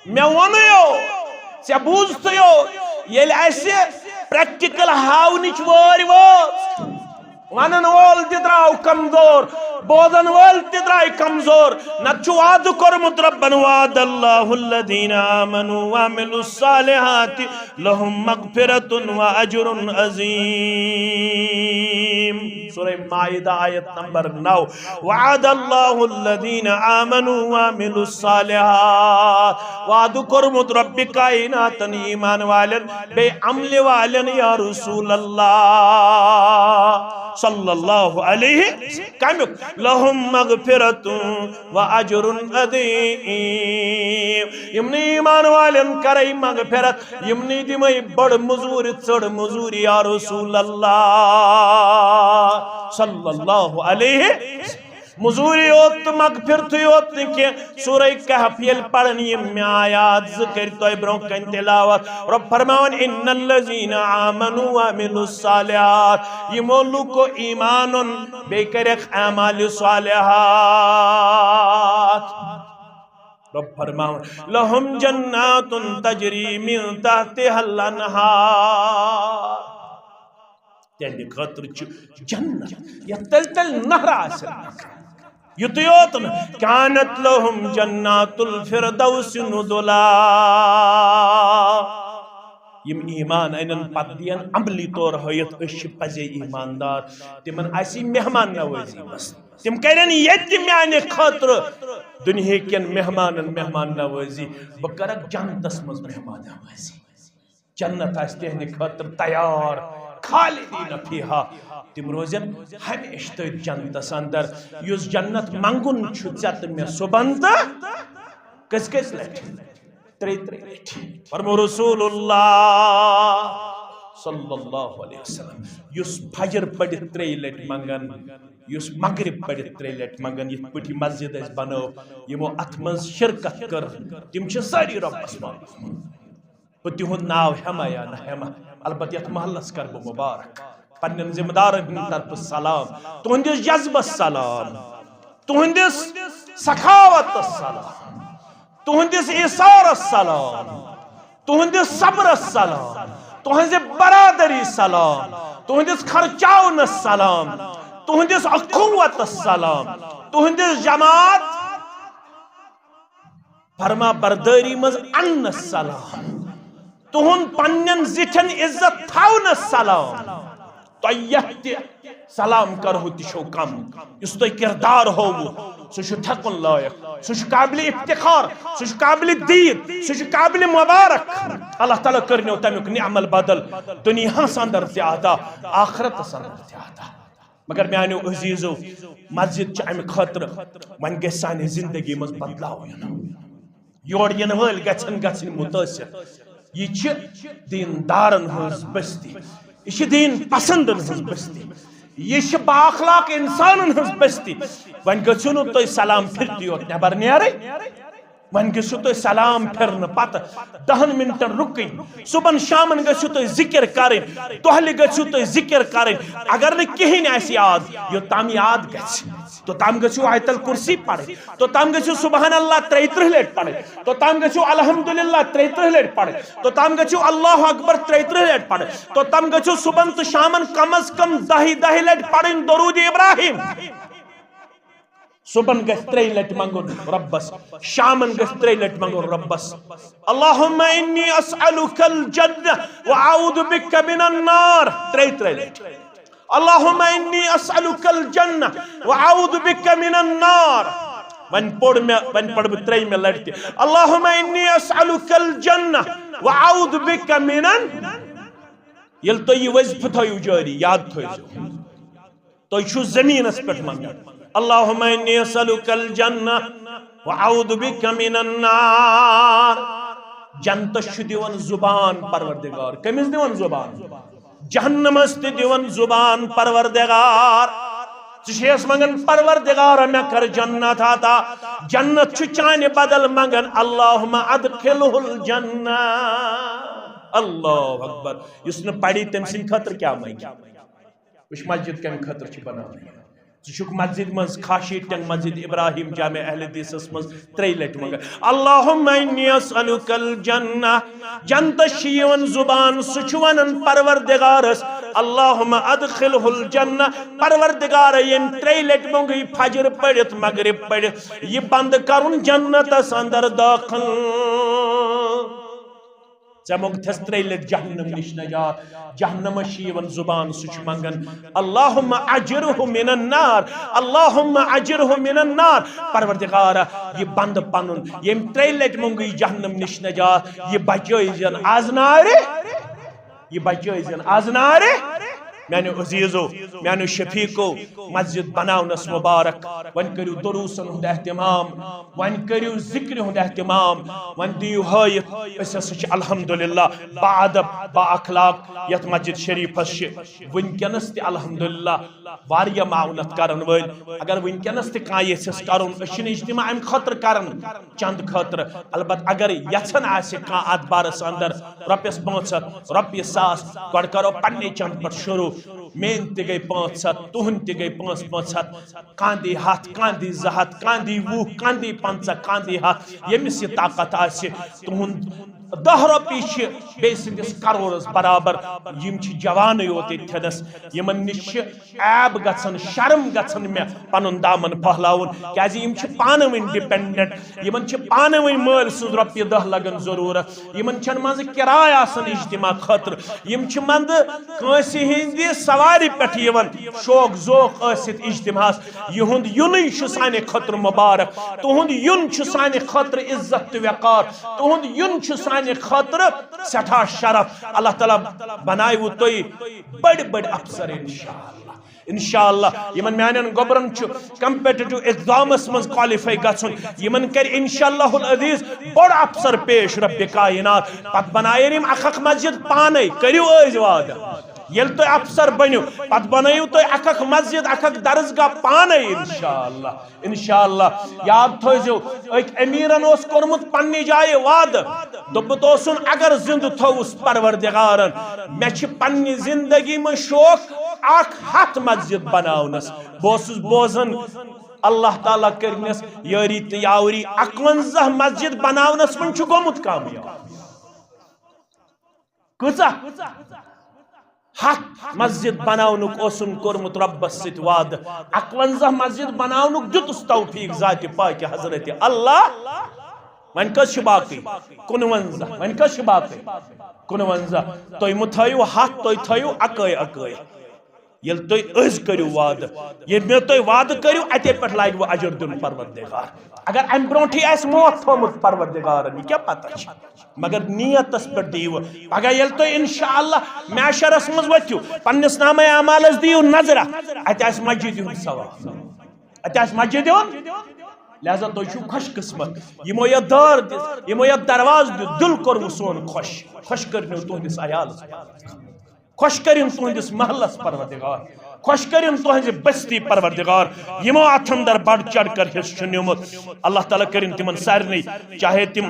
مےٚ ووٚنُے یوت، ژےٚ بوٗزتھٕے یوت۔ ییٚلہِ اَسہِ پریکٹیکل ہاونٕچ وٲرۍ وٲژ، ونن وول تہِ درٛاو کمزور، بوزن وٲلۍ تہِ درٛاے کمزور۔ نتہٕ چھُ وعدٕ کوٚرمُت رۄبن، وعد اللہ الذین آمنوا وعملوا الصالحات لهم مغفرة وأجر عظيم۔ سورہ مائدہ، آیت نمبر نو۔ وعد اللہ الذین آمنوا وعملوا الصالحات۔ وعدٕ کوٚرمُت رۄبِ کائناتن ایمان والٮ۪ن بیٚیہِ عملہِ والٮ۪ن یا رسول اللہ صلی اللہ علیہ۔ کمیُک؟ لهم مغفرة وأجر عظيم۔ یِمنٕے ایمان والٮ۪ن کرے مغفرت، یِمنٕے دِمے بٔڑ مٔزوٗرۍ، ژٔڑ مٔزوٗرۍ یا رسول اللہ صلی اللہ علیہ۔ مٔزوٗرۍ یوت تہٕ مغفرتھٕے یوت نہٕ کینٛہہ، سورہ کہف ییٚلہِ پرن یِم مےٚ آیات زٕ کٔرۍ تۄہہِ برونٛہہ کنہِ تلاوت، رۄب فرماوان، ان الذین آمنوا وعملوا الصالحات، یِمو لوٗکو ایمان اوٚن، بیٚیہِ کٔرِکھ اعمال صالحات۔ رۄب فرماوان، لهم جنات تجری من تحتها الانہار۔ تِہنٛدِ خٲطرٕ چھُ جنت، یتھ تٔلۍ تٔلۍ نہرٕ آسن۔ یُتُے یوت نہٕ، کانت لهم جنات الفردوس نزلا۔ یِم ایمان انن پتہٕ دِین عملی طور ہٲیِتھ، أسۍ چھِ پزے ایماندار۔ تِمن آسہِ مہمان نوٲزی منٛز۔ تِم کرن ییٚتہِ میانہِ خٲطرٕ دُنہیٖکٮ۪ن مہمانن مہمان نوٲزی۔ بہٕ کرکھ جنتس منٛز مہمان نوٲزی۔ جنت آسہِ تِہنٛدِ خٲطرٕ تیار، خالدین فیہا۔ تِم روزن ہمیشہٕ تٔتھۍ جنتس اندر۔ یُس جنت منٛگُن چھُ ژےٚ تہٕ مےٚ صُبحن تہٕ کٔژِ کٔژِ لٹہِ؟ ترٛیٚیہِ ترٛیٚیہِ لٹہِ۔ فرمو رسول اللہ صلی اللہ علیہ وسلم، یُس فجر پٔرِتھ ترٛیٚیہِ لٹہِ منٛگن، یُس مغرب پٔرِتھ ترٛیٚیہِ لٹہِ منٛگن، یِتھ پٲٹھۍ یہِ مسجد اَسہِ بنٲو، یِمو اتھ منٛز شرکت کٔر، تِم چھِ سٲری رۄبس منٛگان۔ بہٕ تِہُنٛد ناو ہٮ۪مہ یا نہ ہٮ۪مہ، البتہ یتھ محلس کرٕ بہٕ مبارک۔ پننٮ۪ن ذمہٕ دارن ہٕنٛدِ طرفہٕ سلام، تُہنٛدِس جذبس سلام، تُہنٛدِس سخاوتس سلام، تُہنٛدِس ایثارس سلام، تُہنٛدِس صبرس سلام، تُہنٛزِ برادری سلام، تُہنٛدِس خرچاونس سلام، تُہنٛدِس اخوتس سلام، تُہنٛدِس جماعت فرما بردٲری منٛز اننس سلام، تُہُنٛد پننٮ۪ن زِٹھٮ۪ن عزت تھاونس سلام۔ تۄہہِ یتھ تہِ سلام کرہو تہِ چھو کم۔ یُس تۄہہِ کردار ہووُ، سُہ چھُ تھکُن لایق، سُہ چھُ قابل افتخار، سُہ چھُ قابل دید، سُہ چھُ قابل مبارک۔ اللہ تعالیٰ کٔرنو تمیُک نعم البدل دُنیاہس اندر تہِ عطا، آخرتس اندر تہِ عطا۔ مگر میانیو عزیزو، مسجد چھِ امہِ خٲطرٕ، وۄنۍ گژھِ سانہِ زندگی منٛز بدلاو یُن۔ یور یِنہٕ وٲلۍ گژھن گژھٕنۍ مُتٲثر۔ یہِ چھِ دیٖندارن ہٕنٛز بستی، یہِ چھِ دیٖن پسندن ہٕنٛز بستی۔ یہِ چھِ بااخلاق انسانن ہٕنٛز بستی۔ وۄنۍ گٔژھِو نہٕ تُہۍ سلام پھِرتھٕے یوت نٮ۪بر نیرٕنۍ، وۄنۍ گٔژھِو تُہۍ سلام پھِرنہٕ پتہٕ دَہن منٹن رُکٕنۍ۔ صُبحن شامن گٔژھِو تُہۍ ذِکِر کرٕنۍ، دۄہلہِ گٔژھِو تُہۍ ذِکِر کرٕنۍ۔ اگر نہٕ کِہیٖنۍ آسہِ یاد، یوٚتام یاد گژھِ، توٚتام گٔژھِو آیت الکرسی پرٕنۍ، توٚتام گٔژھِو سبحان اللہ ترٛیہِ ترٕٛہ لٹہِ پرٕنۍ، توٚتام گٔژھِو الحمدللہ ترٛیہِ ترٕٛہ لٹہِ پرٕنۍ، توٚتام گٔژھِو اللہ اکبر ترٛیہِ ترٕٛہ لٹہِ پرٕنۍ، توٚتام گٔژھِو صُبحن تہٕ شامن کم از کم دَہہِ دَہہِ لٹہِ پرٕنۍ درود ابراہیم۔ صُبحن گژھِ ترٛیٚیہِ لٹہِ منٛگُن رۄبس، شامن گژھِ ترٛیٚیہِ لٹہِ منٛگُن رۄبس، اللہم انی اسألک الجنہ و اعوذ بک من النار، ترٛیٚیہِ ترٛیٚیہِ لٹہِ۔ اللہم انی اسألک الجنہ و اعوذ بک من النار۔ وۄنۍ پوٚر مےٚ، وۄنۍ پرٕ بہٕ ترٛیٚیِمہِ لٹہِ تہِ، اللہم انی اسألک الجنہ و اعوذ بک من الن-، ییٚلہِ تُہۍ یہِ وظیفہٕ تھٲیِو جٲری، یاد تھٲیِو۔ تُہۍ چھِو زٔمیٖنَس پٮ۪ٹھ منٛگان، اللہم انی اسألک الجنہ و اعوذ بک من النار۔ جنتس چھُ دِوان زُبان پروردگار۔ کٔمِس دِوان زُبان؟ جہنمس تہِ دِوان زُبان پروردگار۔ ژٕ چھِ یَس منٛگان، پروردگار، مےٚ کر جنت عطا۔ جنت چھُ چانہِ بدل منٛگان، اللہم ادخلہ الجنہ۔ اللہ اکبر۔ یُس نہٕ پری، تٔمۍ سٕنٛدِ خٲطرٕ کیٛاہ منٛگہِ؟ وٕچھ، مسجد کمہِ خٲطرٕ چھِ بناونہٕ یِوان۔ ژٕ چھُکھ مسجد منٛز، خاشی ٹنگ مسجد ابراہیم جامع اہل حدیثس منٛز ترٛیٚیہِ لٹہِ منٛگان، اللہم انی اسألک الجنہ۔ جنتس چھِ یِوان زُبان، سُہ چھُ ونان پروردگارس، اللہم ادخلہ الجنہ۔ پروردگار، ییٚمۍ ترٛیٚیہِ لٹہِ منٛگٕے فجر پٔرِتھ، مغرب پٔرِتھ، یہِ بندٕ کرُن جنتس اندر دٲخل۔ ژےٚ منٛگتھس ترٛیٚیہِ لٹہِ جہنم نِش نجات۔ جہنمس چھِ یِوان زُبان، سُہ چھُ منٛگان، اللہم اجرہ من النار، اللہم اجرہ من النار۔ پروردگارا، یہِ بندٕ پنُن، ییٚمۍ ترٛیٚیہِ لٹہِ منٛگٕے جہنم نِش نجات، یہِ بچٲیزٮ۪ن از نارِ، یہِ بچٲیزٮ۪ن از نارِ۔ میانیو عزیزو، میانیو شفیقو، مسجد بناونس مبارک۔ وۄنۍ کٔرِو دروسن ہُنٛد اہتمام، وۄنۍ کٔرِو ذِکرِ ہُنٛد اہتمام، وۄنۍ دِیِو ہٲیِتھ۔ أسۍ ہسا چھِ الحمدللہ با ادب، با اخلاق یتھ مسجد شریفس چھِ وٕنکیٚنس تہِ الحمدللہ واریاہ معاونت کرن وٲلۍ۔ اگر وٕنکیٚنس تہِ کانٛہہ یژھٮ۪س کرُن، أسۍ چھِنہٕ اجتماع امہِ خٲطرٕ کران چند خٲطرٕ، البتہ اگر یژھان آسہِ کانٛہہ اتھ بارس اندر رۄپیس پانٛژھ ہتھ، رۄپیہِ ساس، گۄڈٕ کرو پننہِ چند پٮ۪ٹھ شروع۔ میٲنۍ تہِ گٔے پانٛژھ ہتھ، تُہنٛدۍ تہِ گٔے پانٛژھ پانٛژھ ہتھ، کانٛہہ دی ہتھ، کانٛہہ دی وُہ، کانٛہہ دی پنٛژاہ، کانٛہہ دی ہتھ، ییٚمِس یہِ طاقت آسہِ۔ تُہُنٛد دَہ رۄپیہِ چھِ بیٚیہِ سٕنٛدِس کرورس برابر۔ یِم چھِ جوانٕے یوت ییٚتہِ تھٮ۪نس، یِمن نِش چھِ عیب گژھان، شرم گژھان مےٚ پنُن دامن پھہلاوُن، کیازِ یِم چھِ پانہٕ ؤنۍ ڈِپینڈنٹ، یِمن چھِ پانہٕ ؤنۍ مٲلۍ سٕنٛز رۄپیہِ دَہ لگان ضروٗرت۔ یِمن چھَنہٕ منٛزٕ کِراے آسان اجتماع خٲطرٕ۔ یِم چھِ منٛزٕ کٲنٛسہِ ہٕنٛدِ سوارِ پٮ۪ٹھ یِوان، شوق ذوق ٲسِتھ اجتماعس۔ یِہُنٛد یُنُے چھُ سانہِ خٲطرٕ مُبارک۔ تُہُنٛد یُن چھُ سانہِ خٲطرٕ عزت تہٕ وقار۔ تُہُنٛد یُن چھُ سانہِ خٲطرٕ سٮ۪ٹھاہ شرف۔ اللہ تعالیٰ بنایوٕ تُہۍ بٔڑۍ بٔڑۍ افسر انشاءاللہ۔ انشاءاللہ یِمن میانٮ۪ن گوٚبرن چھُ کمپیٹیٹو ایگزامس منٛز کوالیفائی گژھُن، یِمن کرِ انشاءاللہ العزیز بوٚڑ افسر پیش رب کائنات۔ پتہٕ بناین یِم اکھ اکھ مسجد پانے، کٔرِو أزۍ وعدٕ۔ ییٚلہِ تُہۍ افسر بٔنِو، پتہٕ بنٲیِو تُہۍ اکھ اکھ مسجد، اکھ اکھ درسگاہ پانے انشاءاللہ۔ انشاءاللہ۔ یاد تھٲیزیو، أکۍ امیٖرن اوس کوٚرمُت پننہِ جایہِ وعدٕ، دوٚپمُت اوسُن، اگر زِندٕ تھووُس پروردگارن، مےٚ چھِ پننہِ زندگی منٛز شوق اکھ ہتھ مسجد بناونس۔ بہٕ اوسُس بوزان، اللہ تعالیٰ کٔرنس یٲری تہٕ یاوری، اکونزہ مسجد بناونس منٛز چھُ گوٚمُت کامیاب۔ کۭژاہ؟ ہتھ مسجد بناونُک اوسُن کوٚرمُت رۄبس سۭتۍ وعدٕ۔ اکونزہ مسجد بناونُک دیُتُس توفیق ذاتِ پاکہِ حضرتِ اللہ۔ وۄنۍ کٔژ چھِ باقٕے؟ کُنونزہ۔ وۄنۍ کٔژ چھِ باقٕے؟ کُنونزہ۔ تُہۍ مہٕ تھٲیِو ہتھ، تُہۍ تھٲیِو اکٲے اکٲے۔ ییٚلہِ تُہۍ أزۍ کٔرِو وعدٕ، ییٚلہِ مےٚ تُہۍ وعدٕ کٔرِو، اَتے پٮ۪ٹھ لاگہِ وۄنۍ اجر دیُن پروردگار۔ اگر اَمہِ برونٛٹھٕے آسہِ موت تھوٚومُت پروردگارن، یہِ کیٛاہ پتہ چھِ؟ مگر نیتس پٮ۪ٹھ دِیِو۔ پگاہ ییٚلہِ تُہۍ انشاءاللہ محشرس منٛز ؤتھِو، پننِس نامہ اعمالس دِیِو نظرہ، اتہِ آسہِ مسجد ہُنٛد ثواب، اتہِ آسہِ مسجد ہُنٛد۔ لہذا تُہۍ چھِو خۄش قسمت، یِمو یتھ دٲر دِژ، یِمو یتھ دروازٕ دیُت، دِل کوٚروٕ سون خۄش۔ خۄش کٔرِنو تُہنٛدِس عیالس، خۄش کٔرِن تُہنٛدِس محلس پروردگار۔ خۄش کٔرِن تُہنٛزِ بستی پروردگار، یِمو اتھ اندر بڑ چڑھ کر حصہٕ چھُ نیومُت۔ اللہ تعالیٰ کٔرِن تِمن سارنٕے، چاہے تِم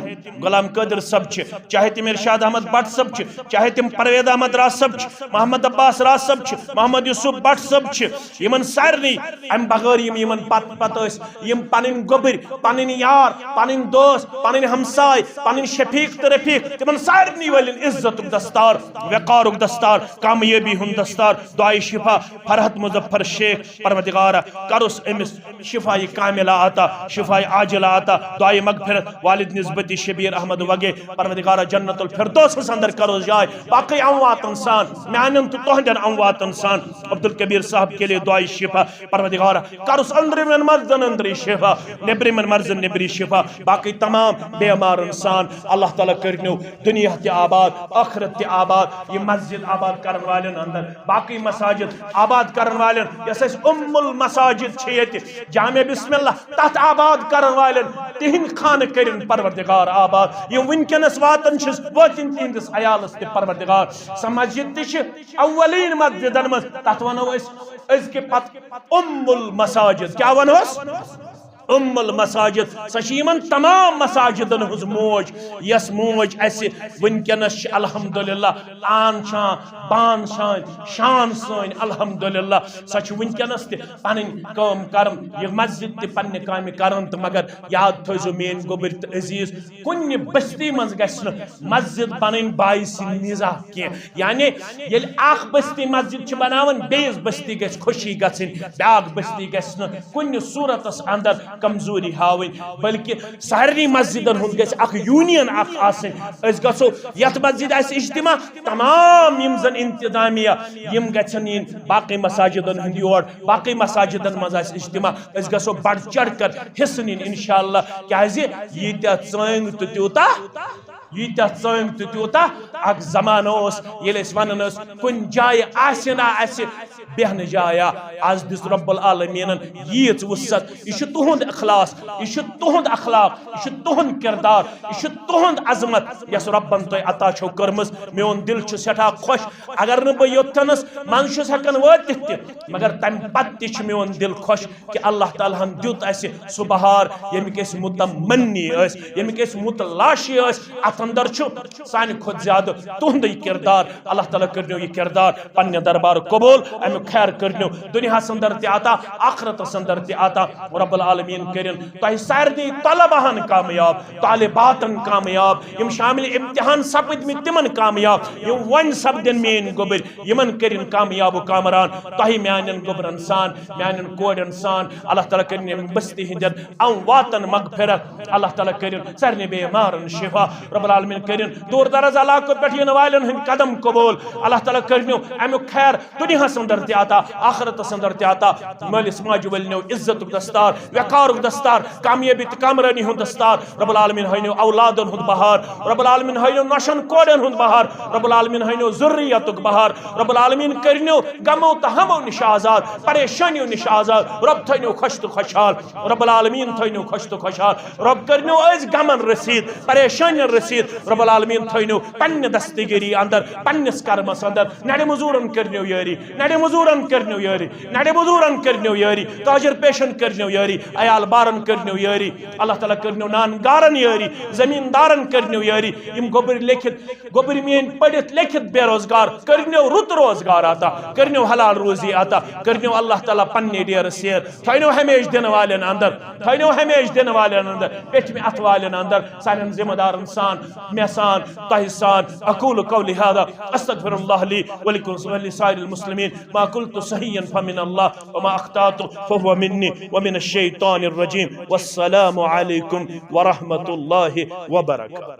غلام قادر صٲب چھِ، چاہے تِم ارشاد احمد بٹ صٲب چھِ، چاہے تِم پروید احمد راز صٲب چھِ، محمد عباس راز صٲب چھِ، محمد یوسف بٹ صٲب چھِ، یِمن سارنٕے، امہِ بغٲر یِم یِمن پتہٕ پتہٕ ٲسۍ، یِم پنٕنۍ گوٚبٕرۍ، پنٕنۍ یار، پنٕنۍ دوست، پنٕنۍ ہمساے، پنٕنۍ شفیق تہٕ رفیق، تِمن سارنٕے وٲلِن عزتُک دستار، وقارُک دستار، کامیٲبی ہُنٛد دستار، دعائے شفا فرحت مظفر شیخ، پروردگارا، کرُس أمِس شفای کاملہ عطا، شفای عاجلہ عطا، دعائے مغفرت والد نسبتی شبیر احمد وگے، پروردگارا، جنت الفردوسس اندر کرُس جاے، باقی امواتن سان، میانٮ۪ن تہٕ تُہنٛدٮ۪ن امواتن سان، عبدالکبیر صاحب کے لیے دعائے شفا، پروردگارا، کرُس أنٛدرِمٮ۪ن مرضن اندر شفا، نیبرِمٮ۪ن مرضن نیبری شفا، باقی تمام بیمارن سان۔ اللہ تعالیٰ کٔرنو دنیا تہِ آباد، آخرت تہِ آباد، یہِ مسجد آباد کرن والٮ۪ن اندر، باقی مساجد آباد کرن والٮ۪ن، یۄس اَسہِ ام المساجد چھِ ییٚتہِ جامع بسم اللہ، تتھ آباد کرن والٮ۪ن، تِہنٛدۍ خانہٕ کٔرِن پروردگار آباد۔ یِم وٕنکیٚنس واتان چھِس، وٲتِن تِہنٛدِس عیالس تہِ پروردگار۔ سۄ مسجد تہِ چھِ اولین مسجدن منٛز، تتھ ونو أسۍ أزکہِ پتہٕ ام المساجد۔ کیٛاہ ونہوس؟ ام المساجد۔ سۄ چھِ یِمن تمام مساجدن ہٕنٛز موج، یۄس موج اَسہِ وٕنکیٚنس چھِ الحمدللہ آن شان، بان شان، شان سٲنۍ الحمدللہ۔ سۄ چھِ وٕنکیٚنس تہِ پنٕنۍ کٲم کران، یہِ مسجد تہِ پننہِ کامہِ کران۔ تہٕ مگر یاد تھٲیزیو میٲنۍ گوٚبٕرۍ تہٕ عزیز، کُنہِ بستی منٛز گژھِ نہٕ مسجد بنٕنۍ باعث نزاع کینٛہہ۔ یعنی ییٚلہِ اکھ بستی مسجد چھِ بناوان، بیٚیِس بستی گژھِ خوشی گژھٕنۍ، بیٛاکھ بستی گژھِ نہٕ کُنہِ صورتس اندر کمزوری ہاوٕنۍ، بلکہِ سارنٕے مسجدن ہُنٛد گژھِ اکھ یونین اکھ آسٕنۍ۔ أسۍ گژھو، یتھ مسجد آسہِ اجتماع، تمام یِم زن انتظامیہ، یِم گژھن یِنۍ باقی مساجدن ہُنٛد یور، باقی مساجدن منٛز آسہِ اجتماع، أسۍ گژھو بڑ چڑھ کر حصہٕ نِنۍ انشاءاللہ۔ کیازِ ییٖتیٛاہ ژٲنٛگۍ تہٕ تیوٗتاہ، ییٖتیٛاہ ژٲنٛگۍ تہٕ تیوٗتاہ۔ اکھ زمانہٕ اوس، ییٚلہِ أسۍ ونان ٲسۍ، کُنہِ جایہِ آسہِ نا اَسہِ بیٚہنہٕ جایا، از دِژ رب العالمیٖنن ییٖژ وُسعت۔ یہِ چھُ تُہُنٛد اخلاص، یہِ چھُ تُہُنٛد اخلاق، یہِ چھُ تُہُنٛد کردار، یہِ چھُ تُہُنٛد عظمت، یۄس ربن تۄہہِ عطا چھو کٔرمٕژ۔ میون دِل چھُ سٮ۪ٹھاہ خۄش، اگر نہٕ بہٕ یوٚتتھنس منٛز چھُس ہٮ۪کان وٲتِتھ تہِ، مگر تمہِ پتہٕ تہِ چھُ میون دِل خۄش کہِ اللہ تعالیٰ ہن دیُت اسہِ سُہ بہار، ییٚمِکۍ أسۍ متمنی ٲسۍ، ییٚمِکۍ أسۍ متلاشی ٲسۍ۔ اتھ اندر چھُ سانہِ کھۄتہٕ زیادٕ تُہُنٛدُے کردار۔ اللہ تعالیٰ کٔرنو یہِ کردار پننہِ دربار قبول، امیُک خیر کٔرنو دُنیاہس اندر تہِ عطا، آخرتس اندر تہِ عطا۔ رب العالمین کٔرِن تۄہہِ سارنٕے طلباہن کامیاب، طالباتن کامیاب، یِم شامل امتحان سپٕدمٕتۍ تِمن کامیاب، یِم وۄنۍ سپدن میٲنۍ گوٚبٕرۍ، یِمن کٔرِن کامیاب و کامران۔ تۄہہِ میانٮ۪ن گوٚبرن سان، میانٮ۪ن کورٮ۪ن سان، اللہ تعالیٰ کٔرِن ییٚمہِ بستی ہٕنٛدٮ۪ن امواتن مغفرت، اللہ تعالیٰ کٔرِن سارنٕے بیمارن شفا، رب العالمین کٔرِن دوٗر دراز علاقو پٮ۪ٹھ یِنہٕ والٮ۪ن ہٕنٛدۍ قدم قبول، اللہ تعالیٰ کٔرِنو امیُک خیر دُنیاہس اندر تہِ عطا، آخرتس اندر تہِ عطا۔ مٲلِس ماجہِ ؤلنو عزتُک دستار، وقارُک دستار، کامیٲبی تہٕ کامرٲنی ہُنٛد دستار۔ رب العالمین ہٲینو اولادن ہُنٛد بہار، رب العالمین ہٲینو نۄشن کورٮ۪ن ہُنٛد بہار، رب العالمین ہٲینو ذُرِّیَتُک بہار، رب العالمین کٔرنو غمو تہٕ ہمو نِش آزاد، پریشٲنیو نِش آزاد۔ رب تھٲینو خۄش تہٕ خۄشحال، رب العالمین تھٲینو خۄش تہٕ خۄشحال۔ رب کٔرنو أسۍ غمن رسیٖد، پریشٲنین رسیٖد۔ رب العالمین تھٲینو پننہِ دستگیری اندر، پننِس کرمس اندر۔ نڑِ مزورن کٔرنو یٲری، نڑِ مزورن کٔرنو یٲری، نڑِ مزورن کٔرنو یٲری، تاجر پیشن کٔرنو یٲری، عیال بارن کٔرنو یٲری۔ اللہ تعالیٰ کٔرنو نان گارن یٲری، زمیٖن دارن کٔرنو یٲری۔ یِم گوٚبٕرۍ لیکھِتھ، گوٚبٕرۍ میٲنۍ پٔرِتھ لیکھِتھ بے روزگار، کٔرنو رُت روزگار عطا، کٔرنو حلال روزی عطا، کٔرنو اللہ تعالیٰ پننہِ ڈیرٕ سیر، تھٲینو ہمیشہٕ دِنہٕ والٮ۪ن اندر، تھٲینو ہمیشہٕ دِنہٕ والٮ۪ن اندر، پیٚٹھمہِ اتھٕ والٮ۪ن اندر، سانٮ۪ن ذمہٕ دارن سان، مےٚ سان، تۄہہِ سان۔ اقول قولی هذا، استغفر الله لي ولكم ولسائر المسلمين، ما قلت صحيحا فمن الله، وما اخطأت فهو مني ومن الشيطان الرجيم۔ والسلام عليكم ورحمة الله وبركاته۔